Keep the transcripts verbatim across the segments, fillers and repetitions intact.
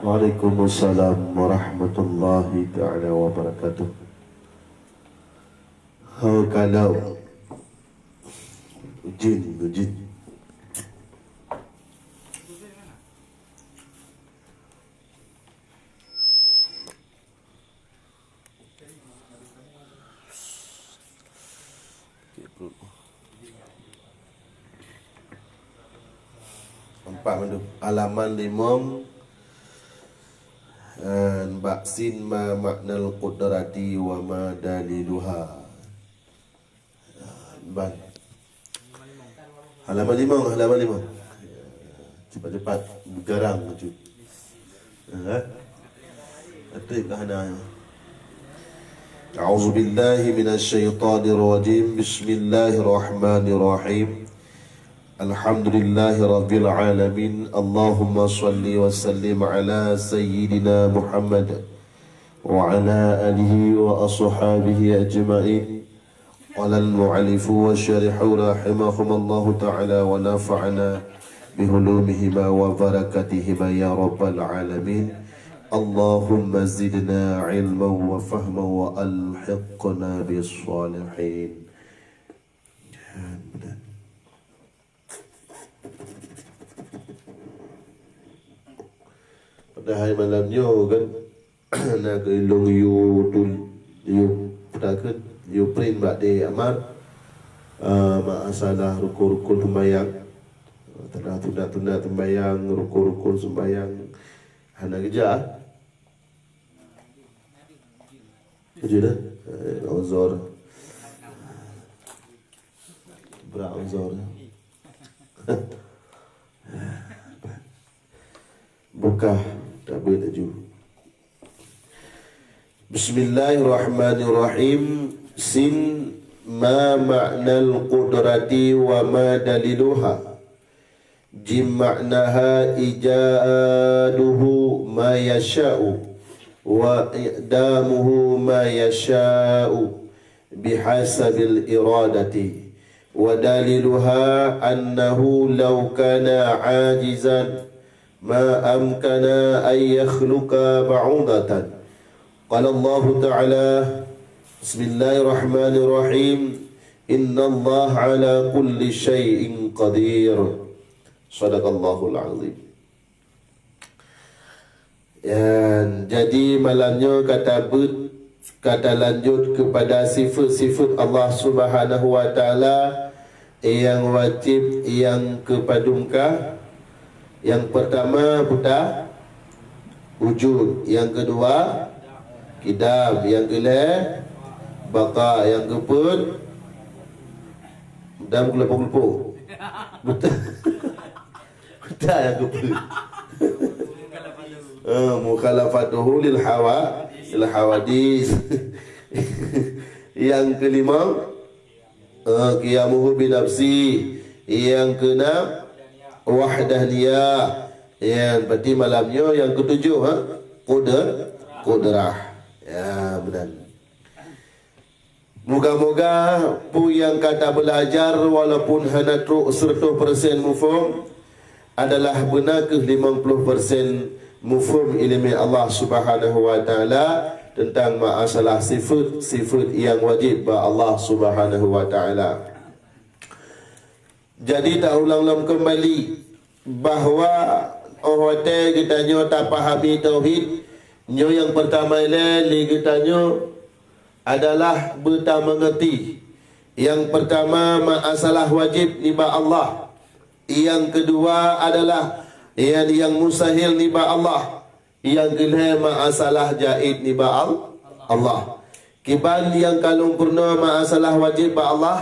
Waalaikumsalam warahmatullahi taala wabarakatuh. Hai kalau jin, jin. Empat mandum. Halaman limong, eh, bak sin ma maknal qudrati wa ma daliluha. Ban. Halaman limong, halaman limong. Cepat-cepat, garang bacut. Ha? Até ka hana. A'udzubillahi minasyaitonirrajim. Bismillahirrahmanirrahim. Alhamdulillahirabbil alamin. Allahumma shalli wa sallim ala sayyidina Muhammad wa ala alihi wa ashabihi ajma'in. Qala al-mu'allifu wa syarihu rahimahumallahu ta'ala wa nafa'ana bihulumihima wa barakatihima ya rabbal alamin. Allahumma zidna ilman wa fahman wa alhiqna bis salihin. Padahai malam nyoe kan, na keu lôn yue tul-, yue peue takheun, yue print bak Dek Amar, ah, masalah rukun-rukun sembahyang. Teuntang tunda-tunda sembahyang, rukun-rukun sembahyang hana geujak. Jeuet dah. Eh, uzur. Brat uzur. Buka tabeuet laju. Bismillahirrahmanirrahim. Sin, ma ma'nal qudrati wa ma daliluha. Jim, ma'naha ijaduhu ma yasha'u wa i'damuhu ma yasha'u bihasabil iradati. Wa daliluha annahu law kana ajizan ma amkana an yakhluqa ba'udatan. Qala Allahu ta'ala, bismillahirrahmanirrahim, innallaha ala kulli syai'in qadir. Sadaqallahul azim. Ya, jadi malam nyoe ka tabeuet, ka talanjut keupada sifeuet-sifeuet Allah Subhanahu wa Ta'ala nyang wajéb, nyang keupadum ka. Nyang peurtama buta, wujud. Nyang keudua, kidam. Nyang keulhée, baqa. Nyang keupeuet, dam keuleupo-keuleupo. Buta. Buta nyang keupeuet. Eh, mukhalafatuhu lil hawa, lil hawadis. Nyang keulima, eh, qiyamuhu binafsi. Nyang keunam, wahdaniyah. Nyang berarti malam nyoe nyang keutujoh, ha? Qudr-, qudrah. Ya, beuna. Moga-moga peue nyang ka tabeulajar, walaupun hana trok seratus persen muphom, adalah beuna keuh limong ploh persen muphom iéleumé Allah Subhanahu wa Ta'ala teuntang masalah sifeuet-sifeuet nyang wajéb bak Allah Subhanahu wa Ta'ala. Jadi, taulang lom keumbali bahwa óh watée geutanyoe tapahami tauhid, nyoe nyang peurtama ilée lé geutanyoe adalah beutameungeurti. Nyang peurtama, masalah wajéb nibak Allah. Nyang keudua adalah nyang, nyang mustahil nibak Allah. Nyang keulhée, masalah jaiz nibak Al-, Allah. Kiban nyang ka lôn peurunoe masalah wajéb bak Allah?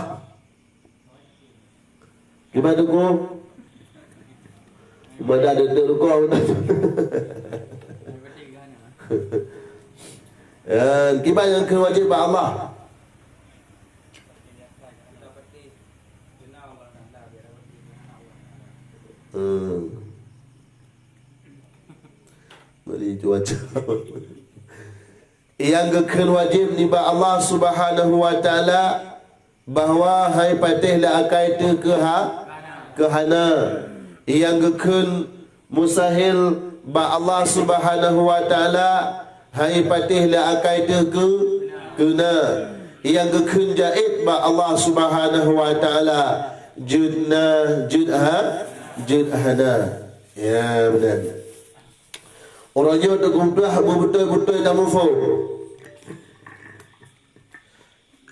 Kiban Teungku? Mada deundeuk rukoh. Ya, kiban nyang keu wajéb bak Allah? Hmm. Beri cuaca. Nyang geukheun wajéb nibak Allah Subhanahu wa Ta'ala bahwa hai patéh lé akai teuh keu ha-, keu hana. Nyang geukheun mustahil bak Allah Subhanahu wa Taala, han ipatéh lé akai teuh keu, keu na. Nyang geukheun jaiz bak Allah Subhanahu wa Taala, jeuet na, jeuet ha, jeuet hana. Ya, beuna. Uroe nyoe teukumpulah beubeutôi-beutôi tamuphom.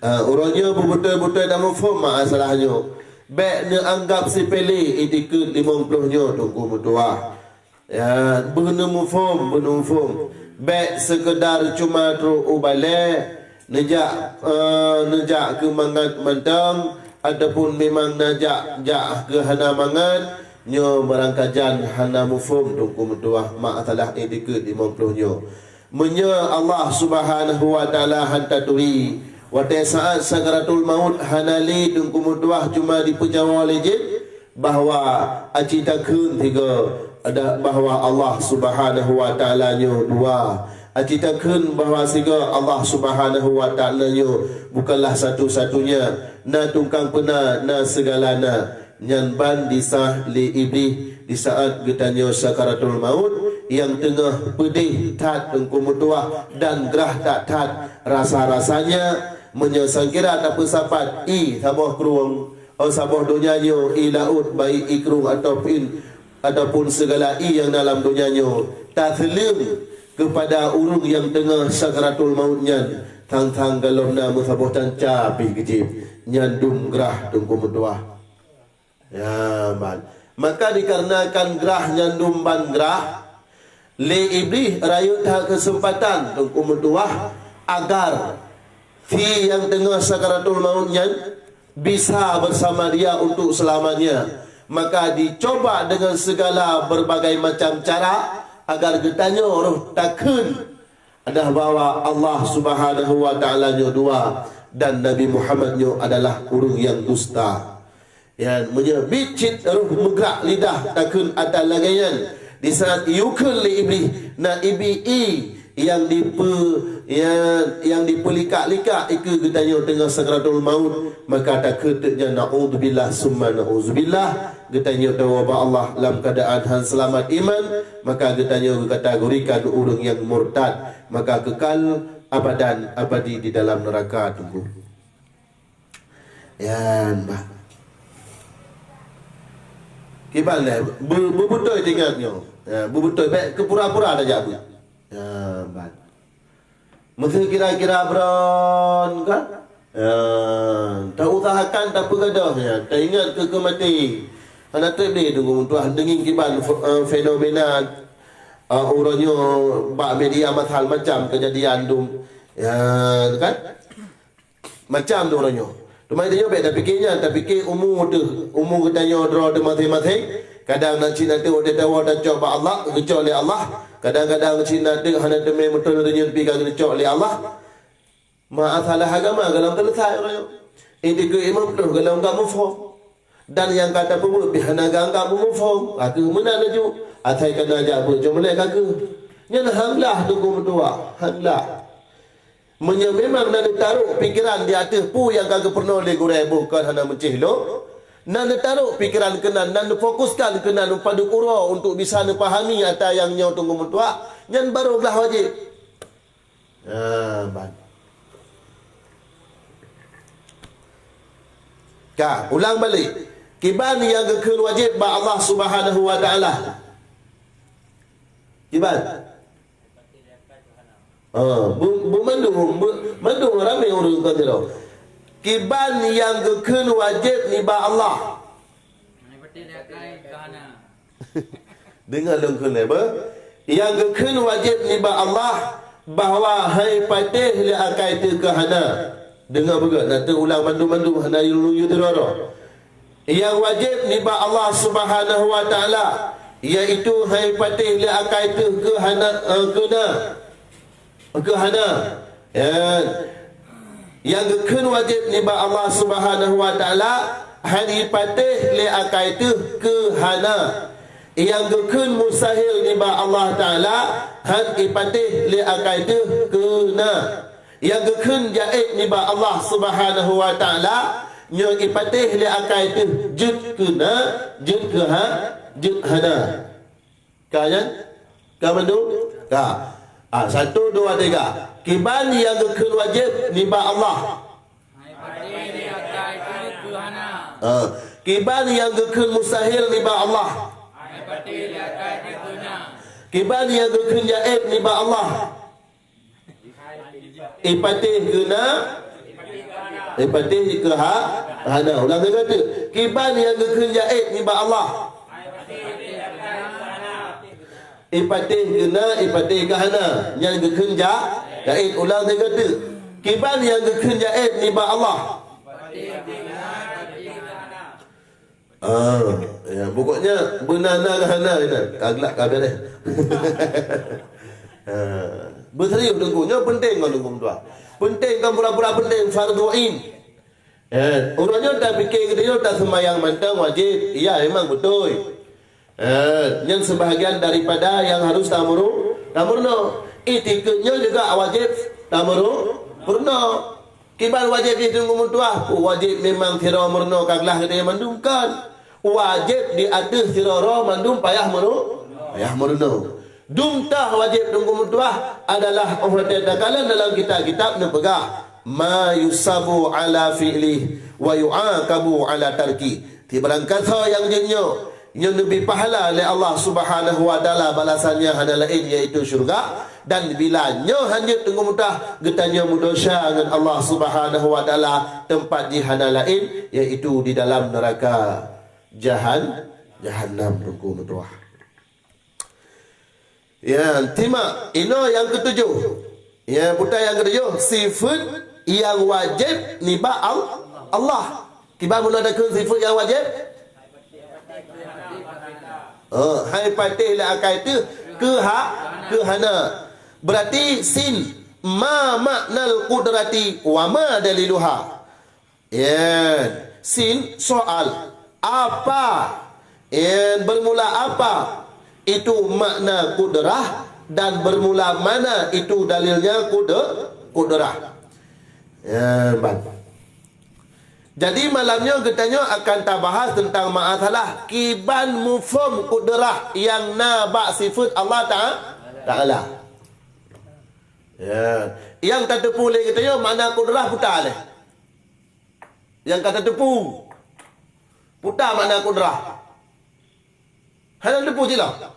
Ah, uroe nyoe beubeutôi-beutôi tamuphom masalah nyoe. Bék neuanggab sipélé iktikeut limong ploh nyoe Teungku meutuwah. Ya, beuneuphom, beuneuphom. Bék seukeudar cuma trok u balée, neujak, eh, neujak keu mangat mantong, ataupun memang neujak, jak keu hana mangat, nyoe barangkajan hana muphom Teungku meutuwah masalah iktikeut limong ploh nyoe. Meunyoe Allah Subhanahu wa Taala han taturi, watée saát sakaratul maut hana lé Teungku meutuwah cuma jipeujawa lé jén, bahwa aci takheun sigoe ada bahwa Allah Subhanahu wa Taala nyoe dua. Aci takheun bahwa sigoe Allah Subhanahu wa Taala nyoe bukanlah satu-satunya, na tungkang peuna, na sigala na. Nyan ban disah lé Iblih disaát geutanyoe sakaratul maut nyang teungoh peudeh that Teungku meutuwah dan grah that-that rasa-rasanya. Meunyoe sangkira tapeusapat ié saboh krueng, oh, saboh donya nyoe ié laôt, baik ié krueng ataupun, ataupun sigala ié nyang na lam donya nyoe, taseuleueng keupada ureuëng nyang teungoh sakaratul maut nyan, thang-thang galom na meusaboh tanca pih geujieb, nyan dum grah Teungku meutuwah. Ya, ban. Maka dikarenakan grah nyan dum ban grah, lé Iblih rayeuk that keuseumpatan Teungku meutuwah agar si nyang teungoh sakaratul maut nyan bisa bersama dia untuk selamanya. Maka dicoba dengan segala berbagai macam cara agar geutanyoe roh takheun adah bahwa Allah Subhanahu wa Taala nyoe dua dan Nabi Muhammad nyoe adalah ureuëng nyang dusta. Ya, meunyoe biet cit roh meugrak lidah takheun atra lagée nyan, disaát iyue kheun lé Iblih, na ibi ié nyang dipeu-, ya, nyang dipeulikak-likak ikeue geutanyoe teungoh sakaratul maut, maka takheun teuk nyan naudzubillah summa naudzubillah, geutanyoe tawoe bak Allah lam keuadaan han seulamat iman, maka geutanyoe geukategorikan ureuëng nyang murtad, maka keukal abadan abadi di dalam neuraka Teungku. Nyan, bah. Kiban lé, beu-, beubeutôi teuingat nyoe. Ya, beubeutôi, bék keu pura-pura tajak beuet. Ya, ban. Meuseu kira-kira bron kan? Ya, tausahakan tapeugadôh, ya, taingat keu keumaté. Hana teubé Teungku meutuwah deungieng kiban fe-, eh, fenomena, eh, uroe nyoe bak media massa macam keujadian dum. Ya, kan? Macam tu uroe nyoe. Teuma tanyoe bék tapike nyan, tapike umu teuh, umu geutanyoe droe teuh maséng-maséng. Kadang na cit na teuk watée tawoe tacok bak Allah, geucok lé Allah. Kadang-kadang cit na teuk hana teumé meuteun reunyeun pih ka geucok lé Allah. Masalah agama gohlom teuleusai uroe nyoe. Iktikeut limong ploh gohlom ka muphom. Dan nyang ka tapeubuet pih hana geuanggab muphom. Ka kheueh meunan laju. Asai ka na jak beuet jeuet mulai ka kheueh. Nyan han glah Teungku meutuwah, han glah. Meunyoe memang na neutarok pikeran di ateueh peue nyang ka geupeurunoe lé gurée boh kon hana meucéh lom, na neutarok pikeran keunan, na neufokuskan keunan padub uroe untuk bisa neupahami atra nyang nyoe Teungku meutuwah, nyan barô glah wajéb. Ah, ban. Ka, ulang balek. Kiban nyang geukheun wajéb bak Allah Subhanahu wa Taala. Kiban. Ha, bu-, bu mandum, bu-, mandum ramé ureuëng ka sidroe. Kiban nyang geukheun wajéb nibak Allah. Deungoe lôn kheun lé beuh. Nyang geukheun wajéb nibak Allah bahwa hai patéh lé akai teuh keu hana. Deungoe beugét, na teuulang mandum-mandum hana yue-yue teuroe-roe. Nyang wajéb nibak Allah Subhanahu wa Taala, yaitu hai patéh lé akai teuh keu hana, eh, keu na, keu hana. Ya. Nyang geukheun wajéb nibak Allah Subhanahu wa Taala, han ipatéh lé akai teuh keu hana. Nyang geukheun mustahil nibak Allah Taala, han ipatéh lé akai teuh keu na. Nyang geukheun jaiz nibak Allah Subhanahu wa Taala, nyoe ipatéh lé akai teuh jeuet keu na, jeuet keu ha, jeuet hana. Ka nyan? Ka mandum? Ka. Ah, satu, dua, tiga. Kiban nyang geukheun wajéb nibak Allah? Ah, kiban nyang geukheun mustahil nibak Allah? Kiban nyang geukheun jaéz nibak Allah? Ipatéh keu na, ipatéh keu ha-, hana. Ulang lagi tu. Kiban nyang geukheun jaéz nibak Allah? Ipatéh keu na, ipatéh keu hana. Nyang geukheun ja-, jaéz. Ulang lagi tu. Kiban nyang geukheun jaéz nibak Allah? Ah, ya, pokoknya beuna na hana, na. Ka glak ka beureh. Ah, beuserius Teungku, nyoe penting ngon Teungku meutuah. Penting, kon pura-pura penting, fardhu ain. Eh, uroe nyoe tapike geutanyoe taseumayang mantong wajéb. Iya, memang beutôi. Eh, nyan sebahagian daripada nyang harus tamuru-, tamurno. Iktikeuet nyoe juga wajéb tamuru-, murno. Kiban wajéb jih Teungku meutuah, wajéb memang sidroe murno ka glah geutanyoe mandum, kon. Wajéb di ateueh sidroe mandum payah muru-, payah murno. Dum tah wajéb Teungku meutuah adalah óh watée takalon dalam kitab-kitab neupeugah, "Ma yusabu ala fi'lih wa yu'aqabu ala tarki." Tibarang kasoe nyang jeuet nyoe, nyoe neubri pahala lé Allah Subhanahu wa Taala, balasannya hana laén yaitu syeuruga, dan bila nyoe hanjeuet Teungku meutuah, geutanyoe meudesya ngon Allah Subhanahu wa Taala, teumpat jih hana laén yaitu di dalam neuraka jahan-, jahannam Teungku meutuah. Ya, timak, inoe nyang keutujoh. Ya, buta nyang keutujoh, sifeuet nyang wajéb nibak Al-, Allah. Kiban meunan takheun sifeuet nyang wajéb? Oh, hai patéh lé akai teuh, keu ha-, keu hana. Berarti sin, ma maknal qudrati wa ma daliluha. Yan, sin soal. Apa? Yan, bermula apa itu makna kudrah dan bermula mana itu dalilnya kudr-, kudrah? Yan, ban. Jadi, malam nyoe geutanyoe akan tabahas teuntang masalah kiban mufhom kudrah nyang na bak sifeuet Allah Ta-, Taala. Ya. Nyang tateupeue lé geutanyoe makna kudrah peue ta lé. Nyang ka tateupeue. Peue ta makna kudrah. Hana teupeue cit lah.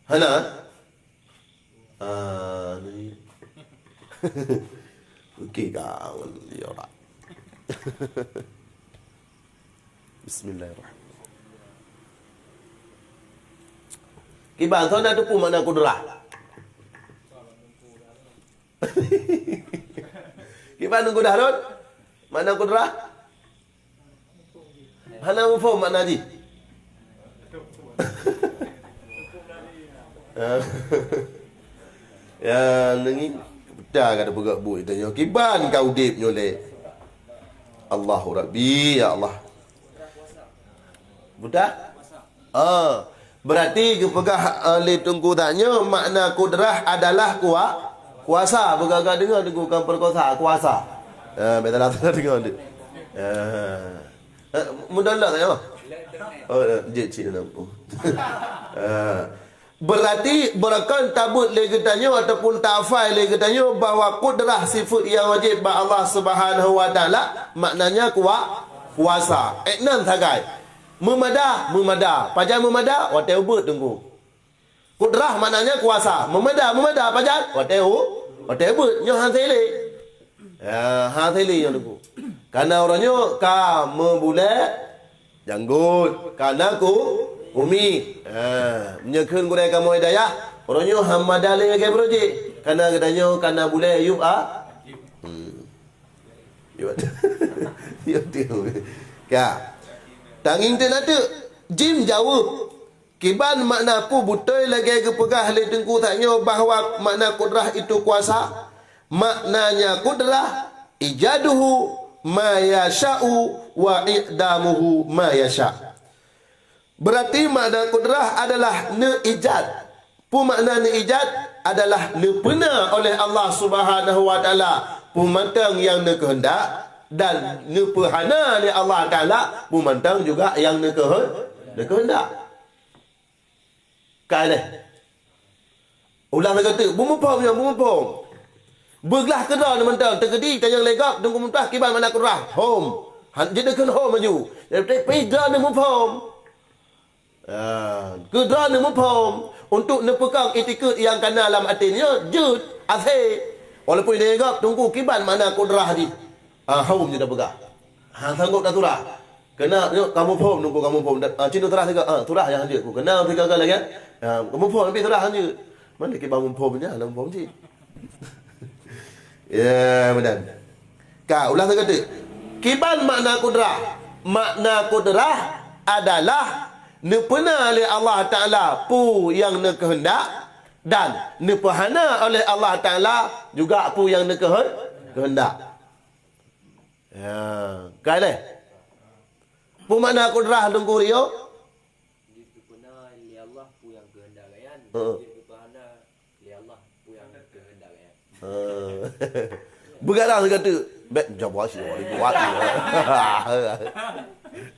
Hana? Ah, ni. Okey, kawan. Ya, tak. Bismillahirrahmanirrahim. Kiban, soe na teupeue makna kudrah? Kiban Teungku Dahrul? Makna kudrah? Hana muphom makna jih. Ya, nengi. Buta ka teupeugah buet tanyoe. Kiban ka udeb nyoe lé. Allahu Rabbi, ya Allah. Buta? Ah, berarti geupeugah, ah, lé Teungku tanyoe makna kudrah adalah kua-, kuasa. Beugaga deungoe Teungku, kon perkosa, kuasa. Ah, beutôi lah deungoe tu. Ah. Eh, mudah lah tanyoe. Oh, eh, jeuet cit dalam. Ah. Berarti beurakan tabeuet lé geutanyoe ataupun tahafai lé geutanyoe bahwa kudrah sifeuet nyang wajéb bak Allah Subhanahu wa Taala, maknanya kua-, kuasa. Eh, nan sagai. Meumada, meumada. Pajan meumada? Watée ubeuet Teungku. Kudrah maknanya kuasa. Meumada, meumada. Pajan? Watée u-, watée ubeuet. Nyoe han silé. Ya, han silé nyoe Teungku. Karena uroe nyoe ka meubulée janggot, ka na ku-, kumiet. Ha, meunyoe kheun gurée kamoe dayah, uroe nyoe han mada lé lagée beurojék. Karena geutanyoe ka na bulée yup a-, hmm. Yup a-, yup a-, ka. Tangieng teuh na teuk, jim jaweueb. Kiban makna peue beutôi lagée geupeugah lé Teungku tanyoe bahwa makna kudrah itu kuasa? Maknanya kudrah, ijaduhu ma yasha'u wa i'damuhu ma yasha'. Berarti makna kudrah adalah neuijad. Peue makna neuijad? Adalah neupeuna oleh Allah Subhanahu wa Taala peue mantong nyang neukeuheundak dan neupeuhana lé Allah Taala peue mantong juga nyang neukeuhe-, neukeuheundak. Ka lheueh. Ulang lagèe teuk, beumuphom nyang beumuphom. Beuglah keudroe mantong, teukeudi tanyong lé gob, teungku meutuah kiban makna kudrah. Hom. Han, jeuet kheun hom laju. Tapi droeneuh muphom. Ah, keu droeneuh muphom, untuk neupeukong itikeuet nyang kana lam até nyoe jeuet, asé. Walaupun lé gob teungku kiban makna kudrah jih. Ah, hom jeuet tapeugah. Han sanggob tasurah. Keunan nyoe kamoe phom, teungku kamoe phom. Ah, cit neusurah sigoe. Ah, surah nyang hanjeuet ku. Keunan sigoe lagèe nyan. Ah, kamoe phom tapi surah hanjeuet. Mana kiban muphom nyan, hana muphom cit. Ya, meunan. Ka, ulang sigoe teuk. Kiban makna kudrah? Makna kudrah adalah neupeuna lé Allah Taala peue nyang neukeuheundak dan neupeuhana oleh Allah Taala juga peue nyang neukeuheun-, keuheundak. Ya, ka lheueh. Peue makna kudrah, Teungku Rio? Jeuet geupeuna lé Allah peue nyang keuheundak gobnyan, Heeh. Jeuet geupeuhana lé Allah peue nyang keuheundak gobnyan. Heeh. Beugadang sigoe teuk. Bèk jawa si wali kuat.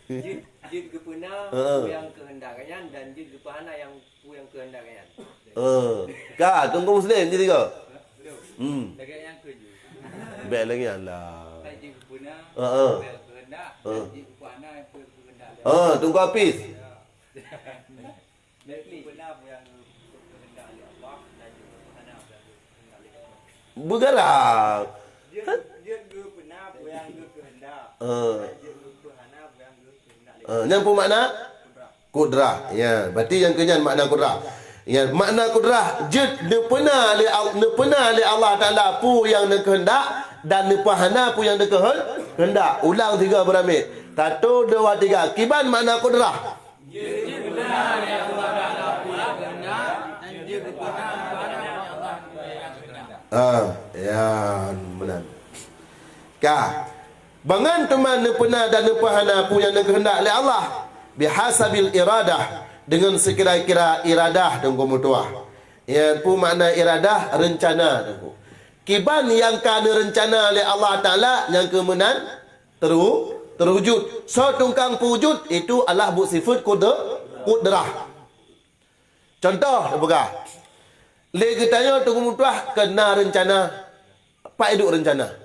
Jeuet, jeuet geupeuna Heeh. Peue nyang keuheundak gobnyan dan jeuet geupeuhana nyang peue nyang keuheundak gobnyan. Eh, ka, Teungku Muslim jadi ke? Hmm. Lagèe nyang keujeuet. Bèk lagèe nyan lah. Heeh. Heeh. Teungku Hafiz. Beugarang. Heeh. Eh, nyan peue makna? Kudrah. Ya, berarti nyang keunyan makna kudrah. Ya, makna kudrah jeuet neupeuna lé Al-, neupeuna lé Allah Taala peue nyang neukeuheundak dan neupeuhana peue nyang neukeuheun-, keuheundak. Ulang tiga beuramiet. Satu, dua, tiga. Kiban makna kudrah? Ah, ya, meunan. Ka. Bangon teuma neupeuna dan neupeuhana peue nyang neukeuheundak lé Allah, bihasabil iradah, deungon sikira-kira iradah, Teungku meutuah. Nyan peue makna iradah? Reuncana, Teungku. Kiban nyang ka neureuncana lé Allah Taala, nyang keu meunan teru-, teurujud. Soe tukang peujud? Itu Allah buet sifeut kude-, kudrah. Contoh, teupeugah, lé geutanyoe Teungku meutuah keu na reuncana, pat iduek reuncana.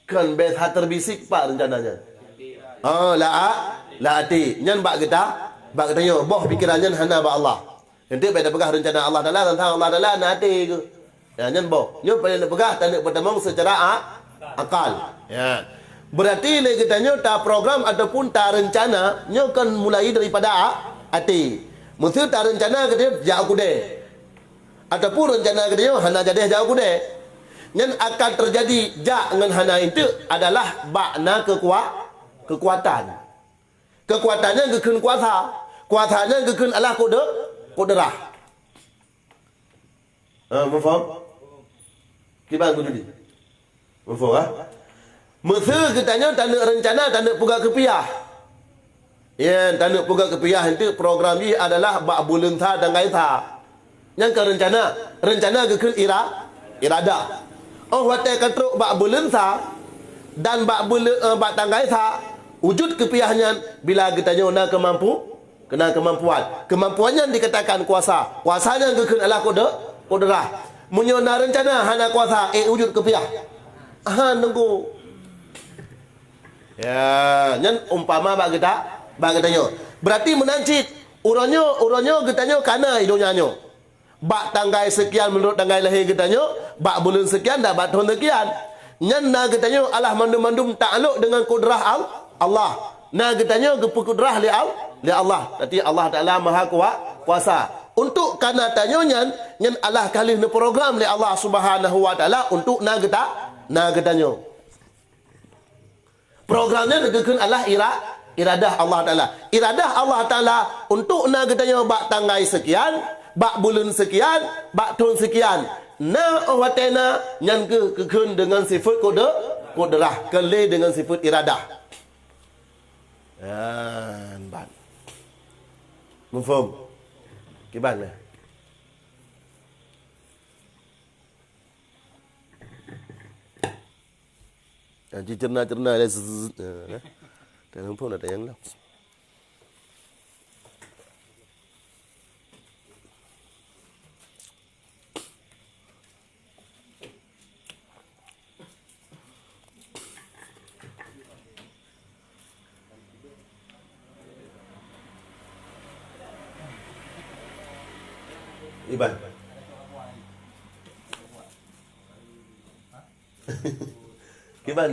Kon biasa terbisik pat reuncana nyan. Oh, la a-, la até. Nyan bak geuta-, bak geutanyoe. Boh pikeran nyan hana bak Allah. Nyan teuk bèk tapeugah reuncana Allah Taala, teuntang Allah Taala na até keuh. Ya, nyan boh. Nyoe paléng tapeugah taneuk peutamong seucara a-, akal. Ya. Berarti lé geutanyoe taprogram ataupun tareuncana, nyoe kon mulai daripada a-, até. Meuseu tareuncana geutanyoe jak u keudè. Ataupun reuncana geutanyoe hana jadeh jak u keudè. Nyan akan teujadi jak ngon hana enteuk adalah bak na keukua-, keukuatan. Keukuatan nyan geukheun kuasa. Kuasa nyan geukheun Allah kude-, kudrah. Ha, meuphom? Kiban ku tadi. Meuphom, ha? Meuseu geutanyoe taneuk reuncana, taneuk peugah keupiah. Nyan, taneuk peugah keupiah enteuk program jih adalah bak buleuen sa tanggai sa. Nyan ka reuncana. Reuncana geukheun ira-, iradah. Oh watèe ka trok bak buleuen sa dan bak buleuen, eh, bak tanggai sa, wujud keupiah nyan bila geutanyoe na keumampu-, Keu na keumampuan. Keumampuan nyan dikatakan kuasa. Kuasa nyan geukheun Allah kude-, kudrah. Meunyoe na reuncana hana kuasa, ék wujud keupiah? Hana, Teungku. Ya, nyan umpama bak geuta-, bak geutanyoe. Berarti meunan cit, uroe nyoe, uroe nyoe geutanyoe ka na i donya nyoe. Bak tanggai seukian meunurot tanggai lahé geutanyoe, bak buleuen seukian dan bak thôn seukian. Nyan na geutanyoe Allah mandum-mandum taklok deungon kudrah Al-, Allah. Na geutanyoe geupeukudrah lé Al-, lé Allah. Berarti Allah Taala Maha Kua-, Kuasa. Untuk kana tanyoe nyan, nyan Allah ka lheueh neuprogram lé Allah Subhanahu wa Taala untuk na geuta-, na geutanyoe. Program nyan geukheun Allah ira-, iradah Allah Taala. Iradah Allah Taala untuk na geutanyoe bak tanggai seukian, bak buleuen seukian, bak thôn seukian. Na óh watèe na, nyan keuh geukheun deungon sifeut kude-, kudrah, keu lé deungon sifeut iradah. Nyan ban. Meuphom? Kiban na? Nah, jicerna-cerna dia, zzz, nah, nah. Dan mumpung ada yang lah. Iban. Kiban.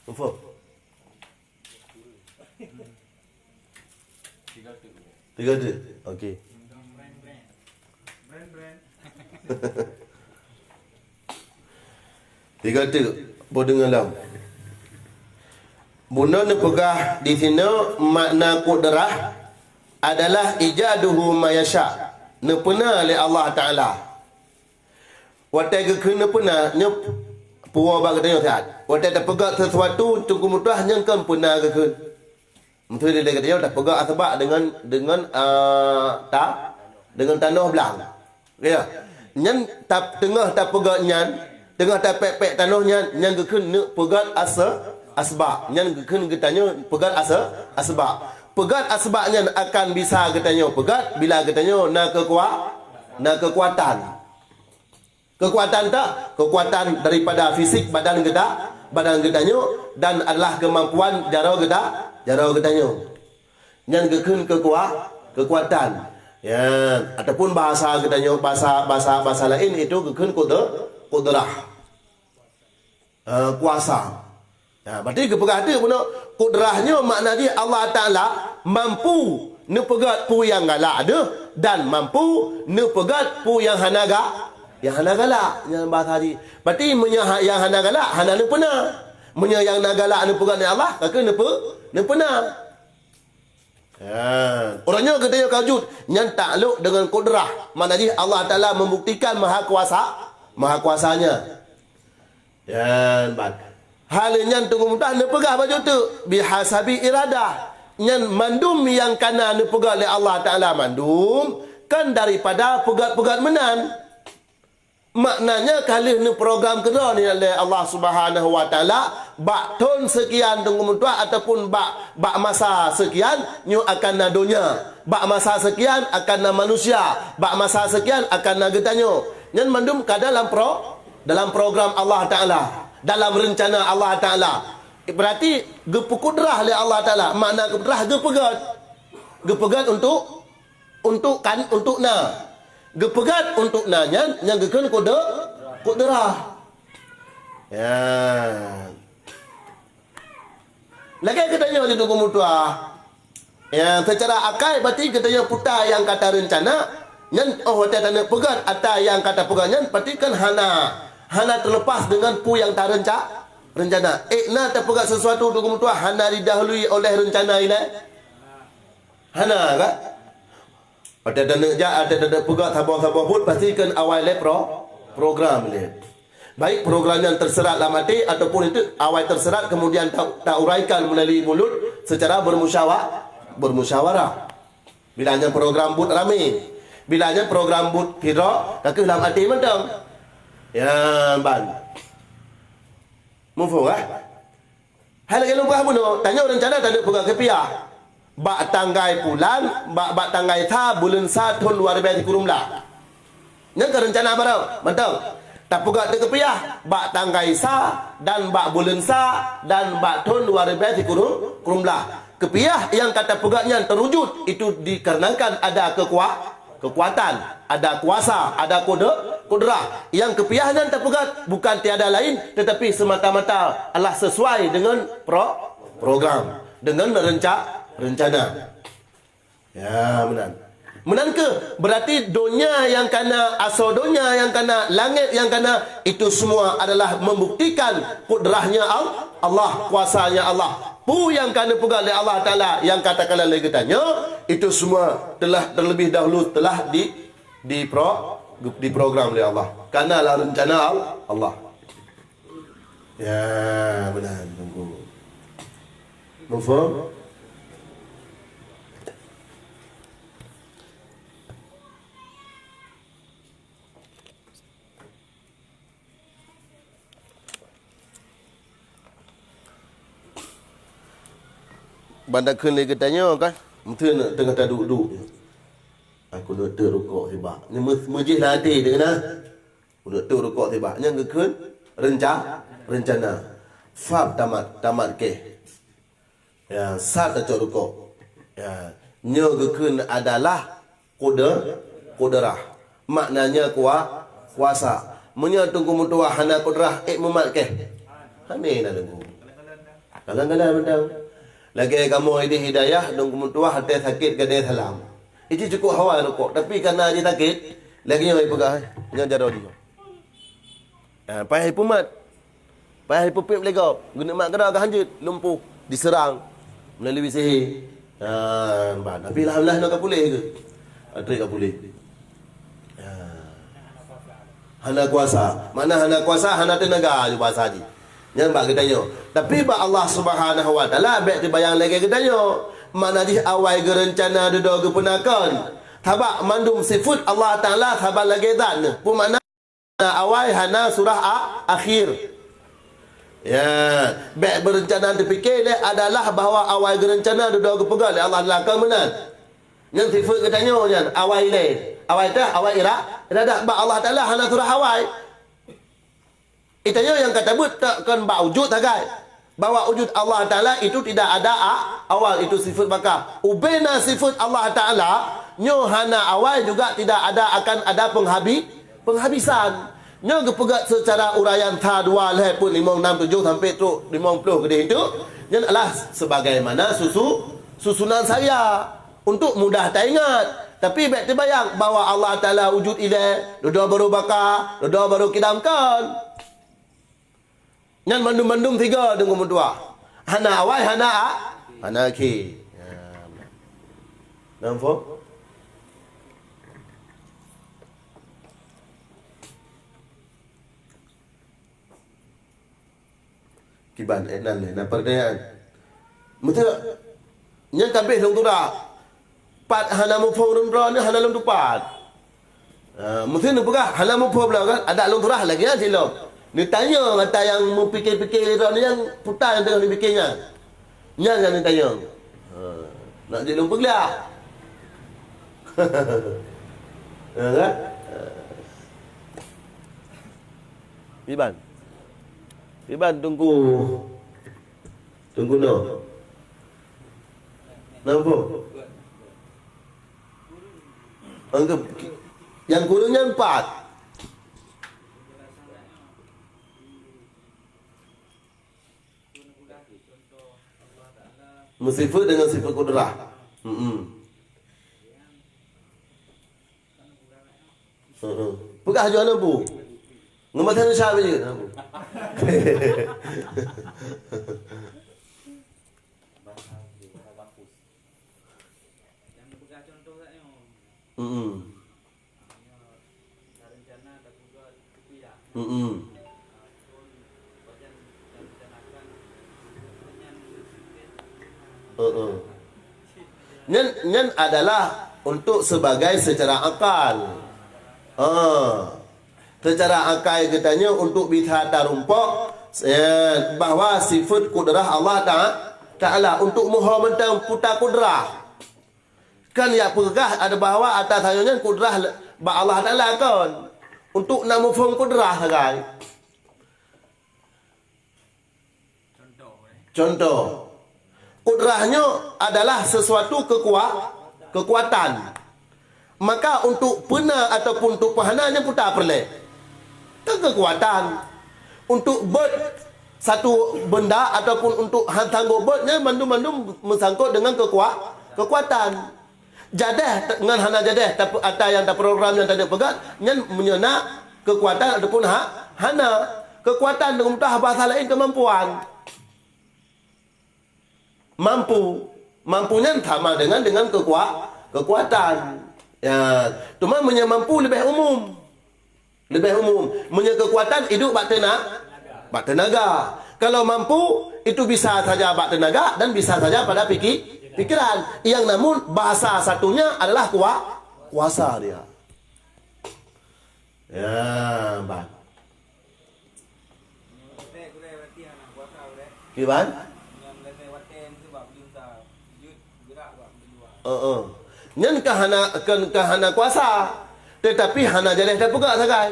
Info. Tiga tu. Okey. Tiga tu. Boh deungoe lom. Bunoe neupeugah di sinoe makna kudrah adalah ijaduhu ma yasha, neupeuna lé Allah Taala. Watée geukheun neupeuna, nyoe puwoe bak geutanyoe siat. Watée tapeugah sesuatu, Teungku meutuah nyang kon peuna geukheun. Meuteumé lé geutanyoe tapeugah asbak deungon, deungon, ah, ta-, deungon tanoh blang. Ya. Nyan ta-, teungoh tapeugah nyan, teungoh tapék-pék tanoh nyan, nyan geukheun neupeugah ase-, asbak. Nyan geukheun geutanyoe peugah ase-, asbak. Peugah asbak nyan akan bisa geutanyoe peugah bila geutanyoe na keukua-, na keukuatan. Keukuatan ta, keukuatan daripada fisik badan geuta, badan geutanyoe dan adalah keumampuan jaroe geuta, jaroe geutanyoe. Nyan geukheun keukua-, keukuatan. Ya, ataupun bahasa geutanyoe, bahasa, bahasa, bahasa laén itu geukheun kudra-, kudrah. Eh, kuasa. Nah, berarti geupeugah tu bunoe, kudrah nyoe makna jih Allah Taala mampu neupeugah peue nyang galak deuh dan mampu neupeugah peue nyang hana ga-, nyang hana galak, nyang bahasa jih. Berarti meunyoe ha-, nyang hana galak, hana neupeuna. Meunyoe nyang na galak neupeugah lé Allah, ka keuh neupe-, neupeuna. Ha, uroe nyoe geutanyoe ka jeuet, nyan taklok deungon kudrah. Makna jih Allah Taala membuktikan maha kuasa, maha kuasanya. Nyan ban. Hal nyan Teungku meutuah neupeugah bacut teuk, bihasabi iradah. Nyan mandum nyang kana neupeugah lé Allah Taala mandum, kan daripada peugah-peugah meunan. Maknanya ka lheueh neuprogram keudroe nyan lé Allah Subhanahu wa Taala, bak thon seukian Teungku meutuah ataupun bak, bak masa seukian nyoe akan na donya, bak masa seukian akan na manusia, bak masa seukian akan na geutanyoe. Nyan mandum ka dalam pro-, dalam program Allah Taala, dalam reuncana Allah Taala. Berarti geupeukudrah lé Allah Taala, makna kudrah geupeugét. Geupeugét untuk, untuk kan, untuk na. Geupeugét untuk na nyan, nyang geukheun kude-, kudrah. Ya. Lagée geutanyoe di Teungku meutuah. Ya, secara akai berarti geutanyoe peue nyang ka tareuncana, nyan óh watée taneuk peugét ata nyang ka tapeugét nyan berarti kan hana, hana terlepas dengan peue nyang tareuncana. Rencana. Ék na tapeugét sesuatu Teungku meutuah hana didahului oleh rencana ilée? Hana kan? Watée taneuk jak, watée taneuk peugah saboh-saboh buet, pasti kan awai lé pro-, program lé. Baik program yang terserat lam até ataupun itu awai terserat kemudian ta-, tauraikan melalui mulut secara bermusyawa-, bermusyawarah. Bila nyan program buet ramé, bila nyan program buet sidroe, ka keuh lam até mantong. Ya, ban. Muphom, eh? Hai lagée lôn peugah bunoe, tanyoe reuncana taneuk peugah keupiah. Bak tanggai pulan, bak, bak tanggai sa buleuen sa thon dua ribée sikureueng blah. Nyan keuh reuncana baroe, mantong. Tapeugah teuk keupiah bak tanggai sa dan bak buleuen sa dan bak thon dua ribée sikureueng, kureueng blah. Keupiah nyang ka tapeugah nyan teurujut, itu dikarenakan ada keukua-, kekuatan, ada kuasa, ada kude-, kudrah. Nyang keupiah nyan tapeugah bukan tiada lain tetapi semata-mata adalah sesuai dengan pro-, program, dengan renca-, rencana. Ya, meunan. Meunan keuh berarti donya nyang kana, asoe donya nyang kana, langét nyang kana, itu semua adalah membuktikan kudrahnya Al-, Allah, kuasanya Allah. Peue nyang ka neupeugah lé Allah Taala nyang ka takalon lé geutanyoe, itu semua telah terlebih dahulu telah di, dipro-, diprogram lé Allah. Kana lam rencana Al-, Allah. Ya, meunan, Teungku. Muphom? Ban takheun lé geutanyoe kan, meuteun teungoh taduek-duek. Aku neuk teuk rukok sibak. Nyoe meu-, meujih lam até teuh na. Ku neuk teuk rukok sibak. Nyan geukheun renca-, rencana. Fab tamat, tamat keh. Ya, sa tacok rukok. Ya, nyoe geukheun adalah kude-, kudrah. Maknanya kua-, kuasa. Meunyoe Teungku meutuah hana kudrah, ék mumat keh? Hana na Teungku. Galak-galak mantong. Lagèe kamoe di Hidayah, Teungku meutuah até sakét gadée salam. Itu cukup hawa rukuk, tapi karena dia sakit, lagi nyoe peugah, nyoe jaroe dia. Ha, payah ipumat. Payah ipeupiep lé gob. Geuneuk mat keudroe ka hanjeuet, lumpuh, diserang melalui sihé. Ha, ban. Tapi alhamdulillah, nyoe ka puléh ke? Atri ka puléh. Ha. Hana kuasa. Makna hana kuasa, hana teunaga, ju bahasa jih. Nyan bak geutanyoe. Tapi bak Allah Subhanahu wa Taala, bèk teubayang lagèe geutanyoe. Makna jih awai geureuncana dudoe geupeuna kon. Sabab mandum sifeut Allah Taala saban lagèe zat neuh. Peue makna? Hana awai, hana surah a-, akhir. Ya, bèk beureuncana teupike lé adalah bahwa awai geureuncana dudoe geupeugah lé Allah Taala, kon meunan. Nyan sifeut geutanyoe nyan, awai lé. Awai tah, awai ira-, iradah. Bak Allah Taala hana surah awai. Geutanyoe nyang ka tabeuet tak kon bak wujud sagai. Bahwa wujud Allah Taala itu tidak ada a-, awal, itu sifeut baka. Ubena sifeut Allah Taala, nyoe hana awai juga tidak ada akan ada penghabi-, penghabisan. Nyoe geupeugah secara uraian sa, dua, lhèe, peuet, limong, nam, tujoh sampai trok limong ploh keudeh itu, nyan adalah sebagaimana susu-, susunan saya untuk mudah taingat. Tapi bèk teubayang bahwa Allah Taala wujud ilèe, dudoe barô baka, dudoe barô kidam, kon. Nyan mandum-mandum tiga deungon meutuah. Hana awai, hana a-, hana akhé. Ya. Nampak? Kiban, eh, nan lé, na peurdayaan. Meuteuk, nyan ka abéh lôn turak. Pat hana muphom lôn droe nyoe hana lôn tupat. Ah, meusti neupeugah hana muphom lom kan, adak lôn turak lagèe nyan cit lom. Neutanyong ata nyang meupike-pike lé droe nyoe nyang peue nyang teungoh neupike nyan. Nyan nyang neutanyong. Ha, nak jeuet lôn peugah. Ha, kan? Ha. Iban. Iban Teungku. Teungku noh. Nampak? Anggap nyang kureueng nyan pat. Meusifeuet deungon sifeuet kudrah. Hmm. Heeh. Peugah ju hana bu. Ngon bahasa Indonesia aja, hana bu. Hmm. Hmm. Heeh. Nyan, nyan adalah untuk sebagai secara akal. Ha. Secara akai geutanyoe untuk bisa tarumpok, eh, bahwa sifeut kudrah Allah Ta-, Taala untuk meuho mantong puta kudrah. Kan ya peugah ada bahwa atas tanyoe nyan kudrah le-, bak Allah Taala kon. Untuk na muphom kudrah sagai. Contoh, kudrah nyoe adalah sesuatu kekua-, kekuatan. Maka untuk peuna ataupun untuk peuhana nyan puta peureulée. Kan kekuatan. Untuk beuet satu benda ataupun untuk han sanggob beuet nyan mandum-mandum meusangkot dengan kekua-, kekuatan. Jadeh te-, ngon hana jadeh, tap-, ata nyang taprogram nyang taneuk peugah, nyan meunyoe na kekuatan ataupun ha-, hana. Kekuatan deungon meutuah bahasa laén kemampuan. Mampu. Mampu nyan sama dengan, dengan kekua-, kekuatan. Ya, cuma meunyoe mampu leubeh umum. Leubeh umum. Meunyoe kekuatan idup bak teuna-, bak tenaga. Kalau mampu, itu bisa saja bak tenaga dan bisa saja pada piki-, pikiran. Yang namun bahasa satunya adalah kua-, kuasa dia. Ya, ban. Kiban? Heeh. Nyan ka hana, ka, ka hana kuasa, tetapi hana jadeh tapeugah sagai.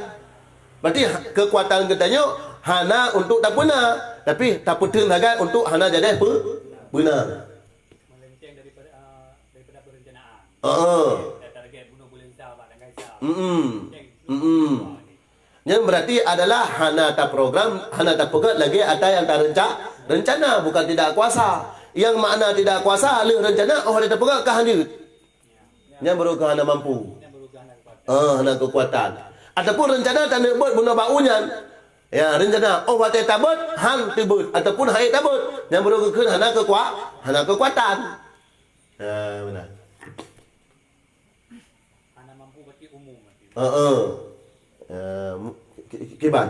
Berarti ha-, kekuatan geutanyoe hana untuk tapeuna, tapi tapeuteun sagai untuk hana jadeh peu-, peuna. Melenceng daripada, ah, daripada perencanaan. Heeh. Target bunuh buleuen sa bak tanggai sa. Mm-mm. Mm-mm. Nyan berarti adalah hana taprogram, hana tapeugét lagée ata nyang tarenca-, rencana, bukan tidak kuasa. Nyang makna tidak kuasa, lheueh rencana, oh, ada tapeugét ka hana jeuet. Nyan baru ka hana mampu. Ah, hana kekuatan. Ataupun rencana taneuk beuet bunoe bak u nyan. Ya, rencana, oh, watée tabeuet, han teubeuet. Ataupun hai tabeuet. Nyan baru geukheun hana kekua-, hana kekuatan. Ha, beuna. Heeh. Eh, mu-, ki-, ki-, kiban.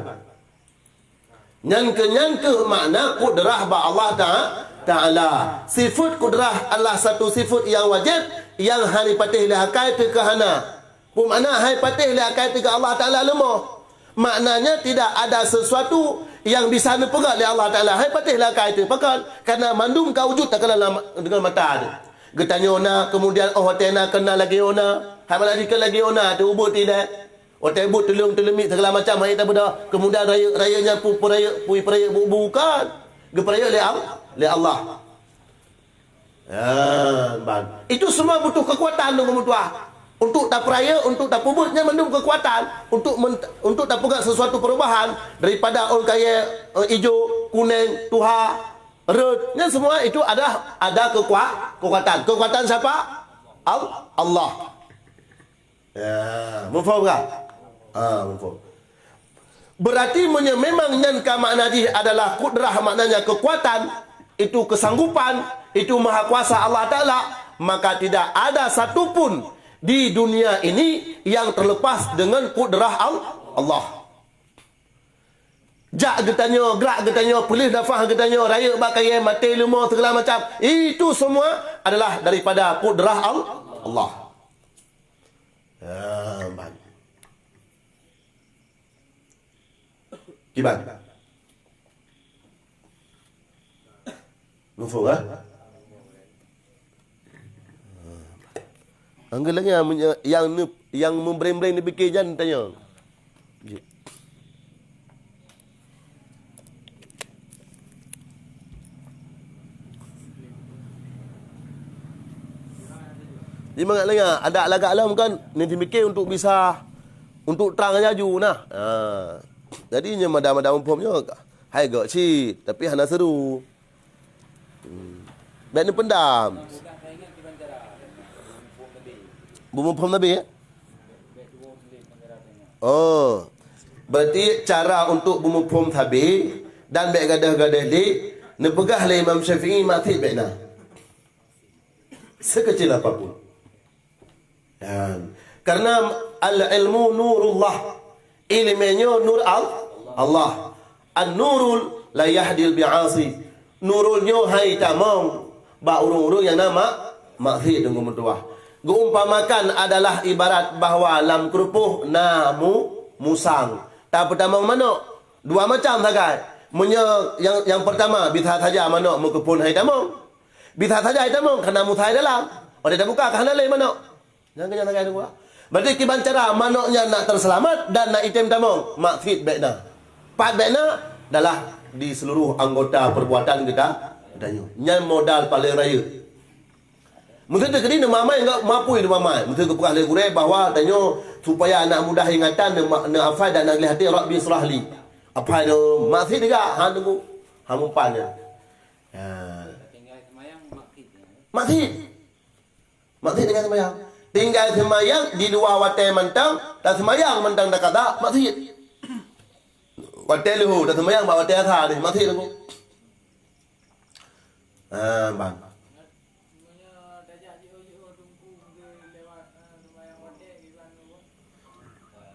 Nyan keu, nyan keuh makna kudrah bak Allah Ta-, Taala. Sifat kudrah adalah satu sifat nyang wajéb, nyang hana patéh lé akai teuka hana. Peue makna hai patéh lé akai teuka Allah Taala leumoh? Maknanya tidak ada sesuatu yang bisa neupeugah lé Allah Taala. Hai patéh lé akai teuh. Pakon? Karena mandum ka wujud takalon lam, dengan mata teuh. Geutanyoe na, kemudian oh watée na keu na lagée na. Hai malah dikeue lagée na teuh ubeuet ilée. Watée buet tuleueng-tuleueng miet segala macam hai tabeudôh. Kemudian rayeuk-rayeuk nyan pu-, peurayeuk, pui peurayeuk bu-, bukan. Geupeurayeuk lé Al-, lé Allah. Ya, ban. Itu semua butuh kekuatan dong meutuah. Untuk tapeurayeuk, untuk tapeubuet nyan mandum kekuatan. Untuk men-, untuk tapeugah sesuatu perubahan daripada ôn kayée, eh, ijo, kuneng, tuha, rot. Nyan semua itu ada, ada kekua-, kekuatan. Kekuatan siapa? Al-, Allah. Ya, mufhum ka? Ha, mufhum. Berarti meunyoe memang nyan ka makna jih adalah kudrah, maknanya kekuatan, itu kesanggupan, itu maha kuasa Allah Taala, maka tidak ada satu pun di dunia ini yang terlepas dengan kudrah Al-, Allah. Jak geutanyoe, grak geutanyoe, peuleueh nafah geutanyoe, rayeuk bak kayée, maté leumo, segala macam. Itu semua adalah daripada kudrah Al-, Allah. Ah, ban. Kiban. Mufhum, ha? Anggeulang nyang, nyang, nyang membrein-brein dipike jan tanya. Di mangat lagak, adak lagak lom kan, ni dipike untuk bisa, untuk trang laju nah. Ha. Jadi nyoe mada-mada muphom nyoe hai gok cit, tapi hana seru. Hmm. Bèk neupendam. Beumuphom Nabi, ya? Oh. Berarti cara untuk beumuphom Nabi dan bèk gadoh-gadoh lé, neupeugah lé Imam Syafi'i, maksud bèk na. Sekecil apapun. Dan, karena al-ilmu nurullah, ileumèe nyoe nur Al-, Allah. An-nurul la yahdil bi'asi. Nurul nyoe hai tamong bak ureueng-ureueng nyang na mak-, maksiet deungon meutuwah. Geuumpamakan adalah ibarat bahwa lam keurupoh na mu-, musang. Tapeutamong manok, dua macam sagai. Meunyoe nyang, nyang peurtama, bisa saja manok meukeuphon hai tamong. Bisa saja hai tamong, karena musang dalam. Watèe tabuka, ka hana lé manok. Nyang keunyan sagai teungku. Berarti kiban cara manok nyan nak teuseulamat dan nak item tamong, maksiet bèk na. Pat bèk na, adalah di seluruh anggota perbuatan geuta-, geutanyoe. Nyan modal paleng rayeuk. Meuseuti keudeh neumamai enggak mapui neumamai. Meuseuti geupeugah lé gurèe bahwa tanyoe supaya aneuk muda ingatan neuma-, neuhafai dan na gleh até, "Rabbi israh li." Hafai nyoe maksiet juga, han teungku. Han meupan nyan. Ya. Maksiet. Maksiet tinggai seumayang. Tinggai seumayang di luwa watèe mantong, taseumayang mantong takada, maksiet. Watèe leuhô taseumayang bak watèe asa deh, maksiet teungku. Ha, ban.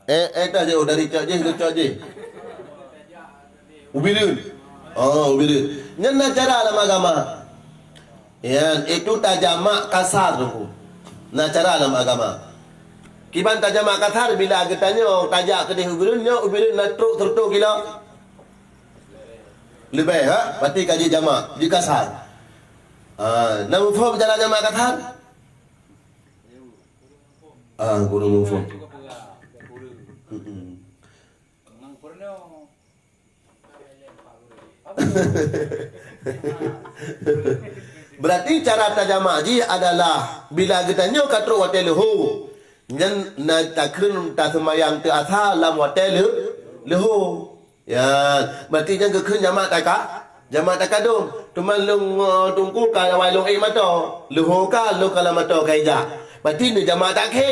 Eh, eh, tajak dari cok jih ke cok jih. Ubireuen. Oh, ubireuen. Nyan na cara lam agama. Ya, itu tajamak kasar tu. Na cara lam agama. Kiban tajamak kasar bila geutanyoe tajak keudeh ubireuen, nyoe ubireuen na trok seratus kilo. Leubeh, ha? Berarti ka jijamak, jikasar. Ha, na muphom cara jamak kasar? Ah, kurang muphom. Mm-mm. Berarti cara tajamak jih adalah bila geutanyoe ka trok watèe leuhô, Nyan na takheun taseumayang teuk asa lam watée leu-, leuhô. Ya, berarti nyan geukheun jamak taka-, jamak takadum. Teuma lôn, eh, teungku ka awai lôn ék mata. Leuhô ka, lôn ka lam mata ka ijak. Berarti neujamak takhé.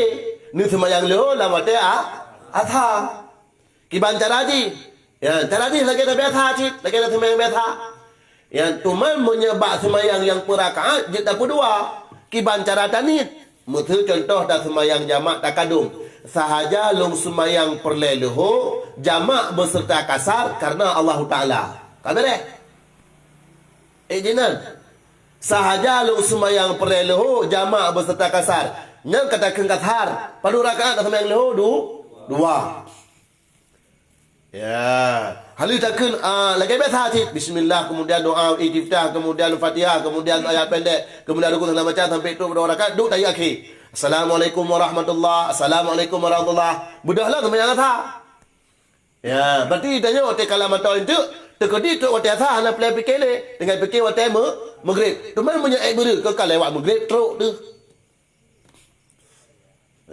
Neuseumayang leuhô lam watée a-, asa. Kiban cara jih? Ya, cara jih lagée tabiasa cit, lagée taseumayang biasa. Ya, teuma meunyoe bak seumayang nyang peurakaat jeuet tapeudua, kiban cara taniet. Meuseu contoh taseumayang jamak takadum. Sahaja lôn seumayang peureulée leuhô, jamak beuseureuta kasar kareuna Allahu Taala. Ka beureh? Eh, jinan. Sahaja lôn seumayang peureulée leuhô, jamak beuseureuta kasar. Nyan ka takheun kasar. Padum rakaat taseumayang leuhô? Du-, dua. Ya. Hana takheun, ah, lagée biasa cit. Bismillah, kemudian doa istiftah, kemudian Fatihah, kemudian ayat pendek, kemudian rukuk segala macam sampai tu berdoa rakaat, duk tahiyat akhé. Assalamualaikum warahmatullah, assalamualaikum warahmatullah. Beudôh lah seumayang asa. Ya, berarti tanyoe watée kalam mata itu, teukeudi trok watée asa hana peureulée pike lé, tinggai pike watée me-, meugreb. Teuma meunyoe ék beureu, keu ka lewat meugreb trok teuh.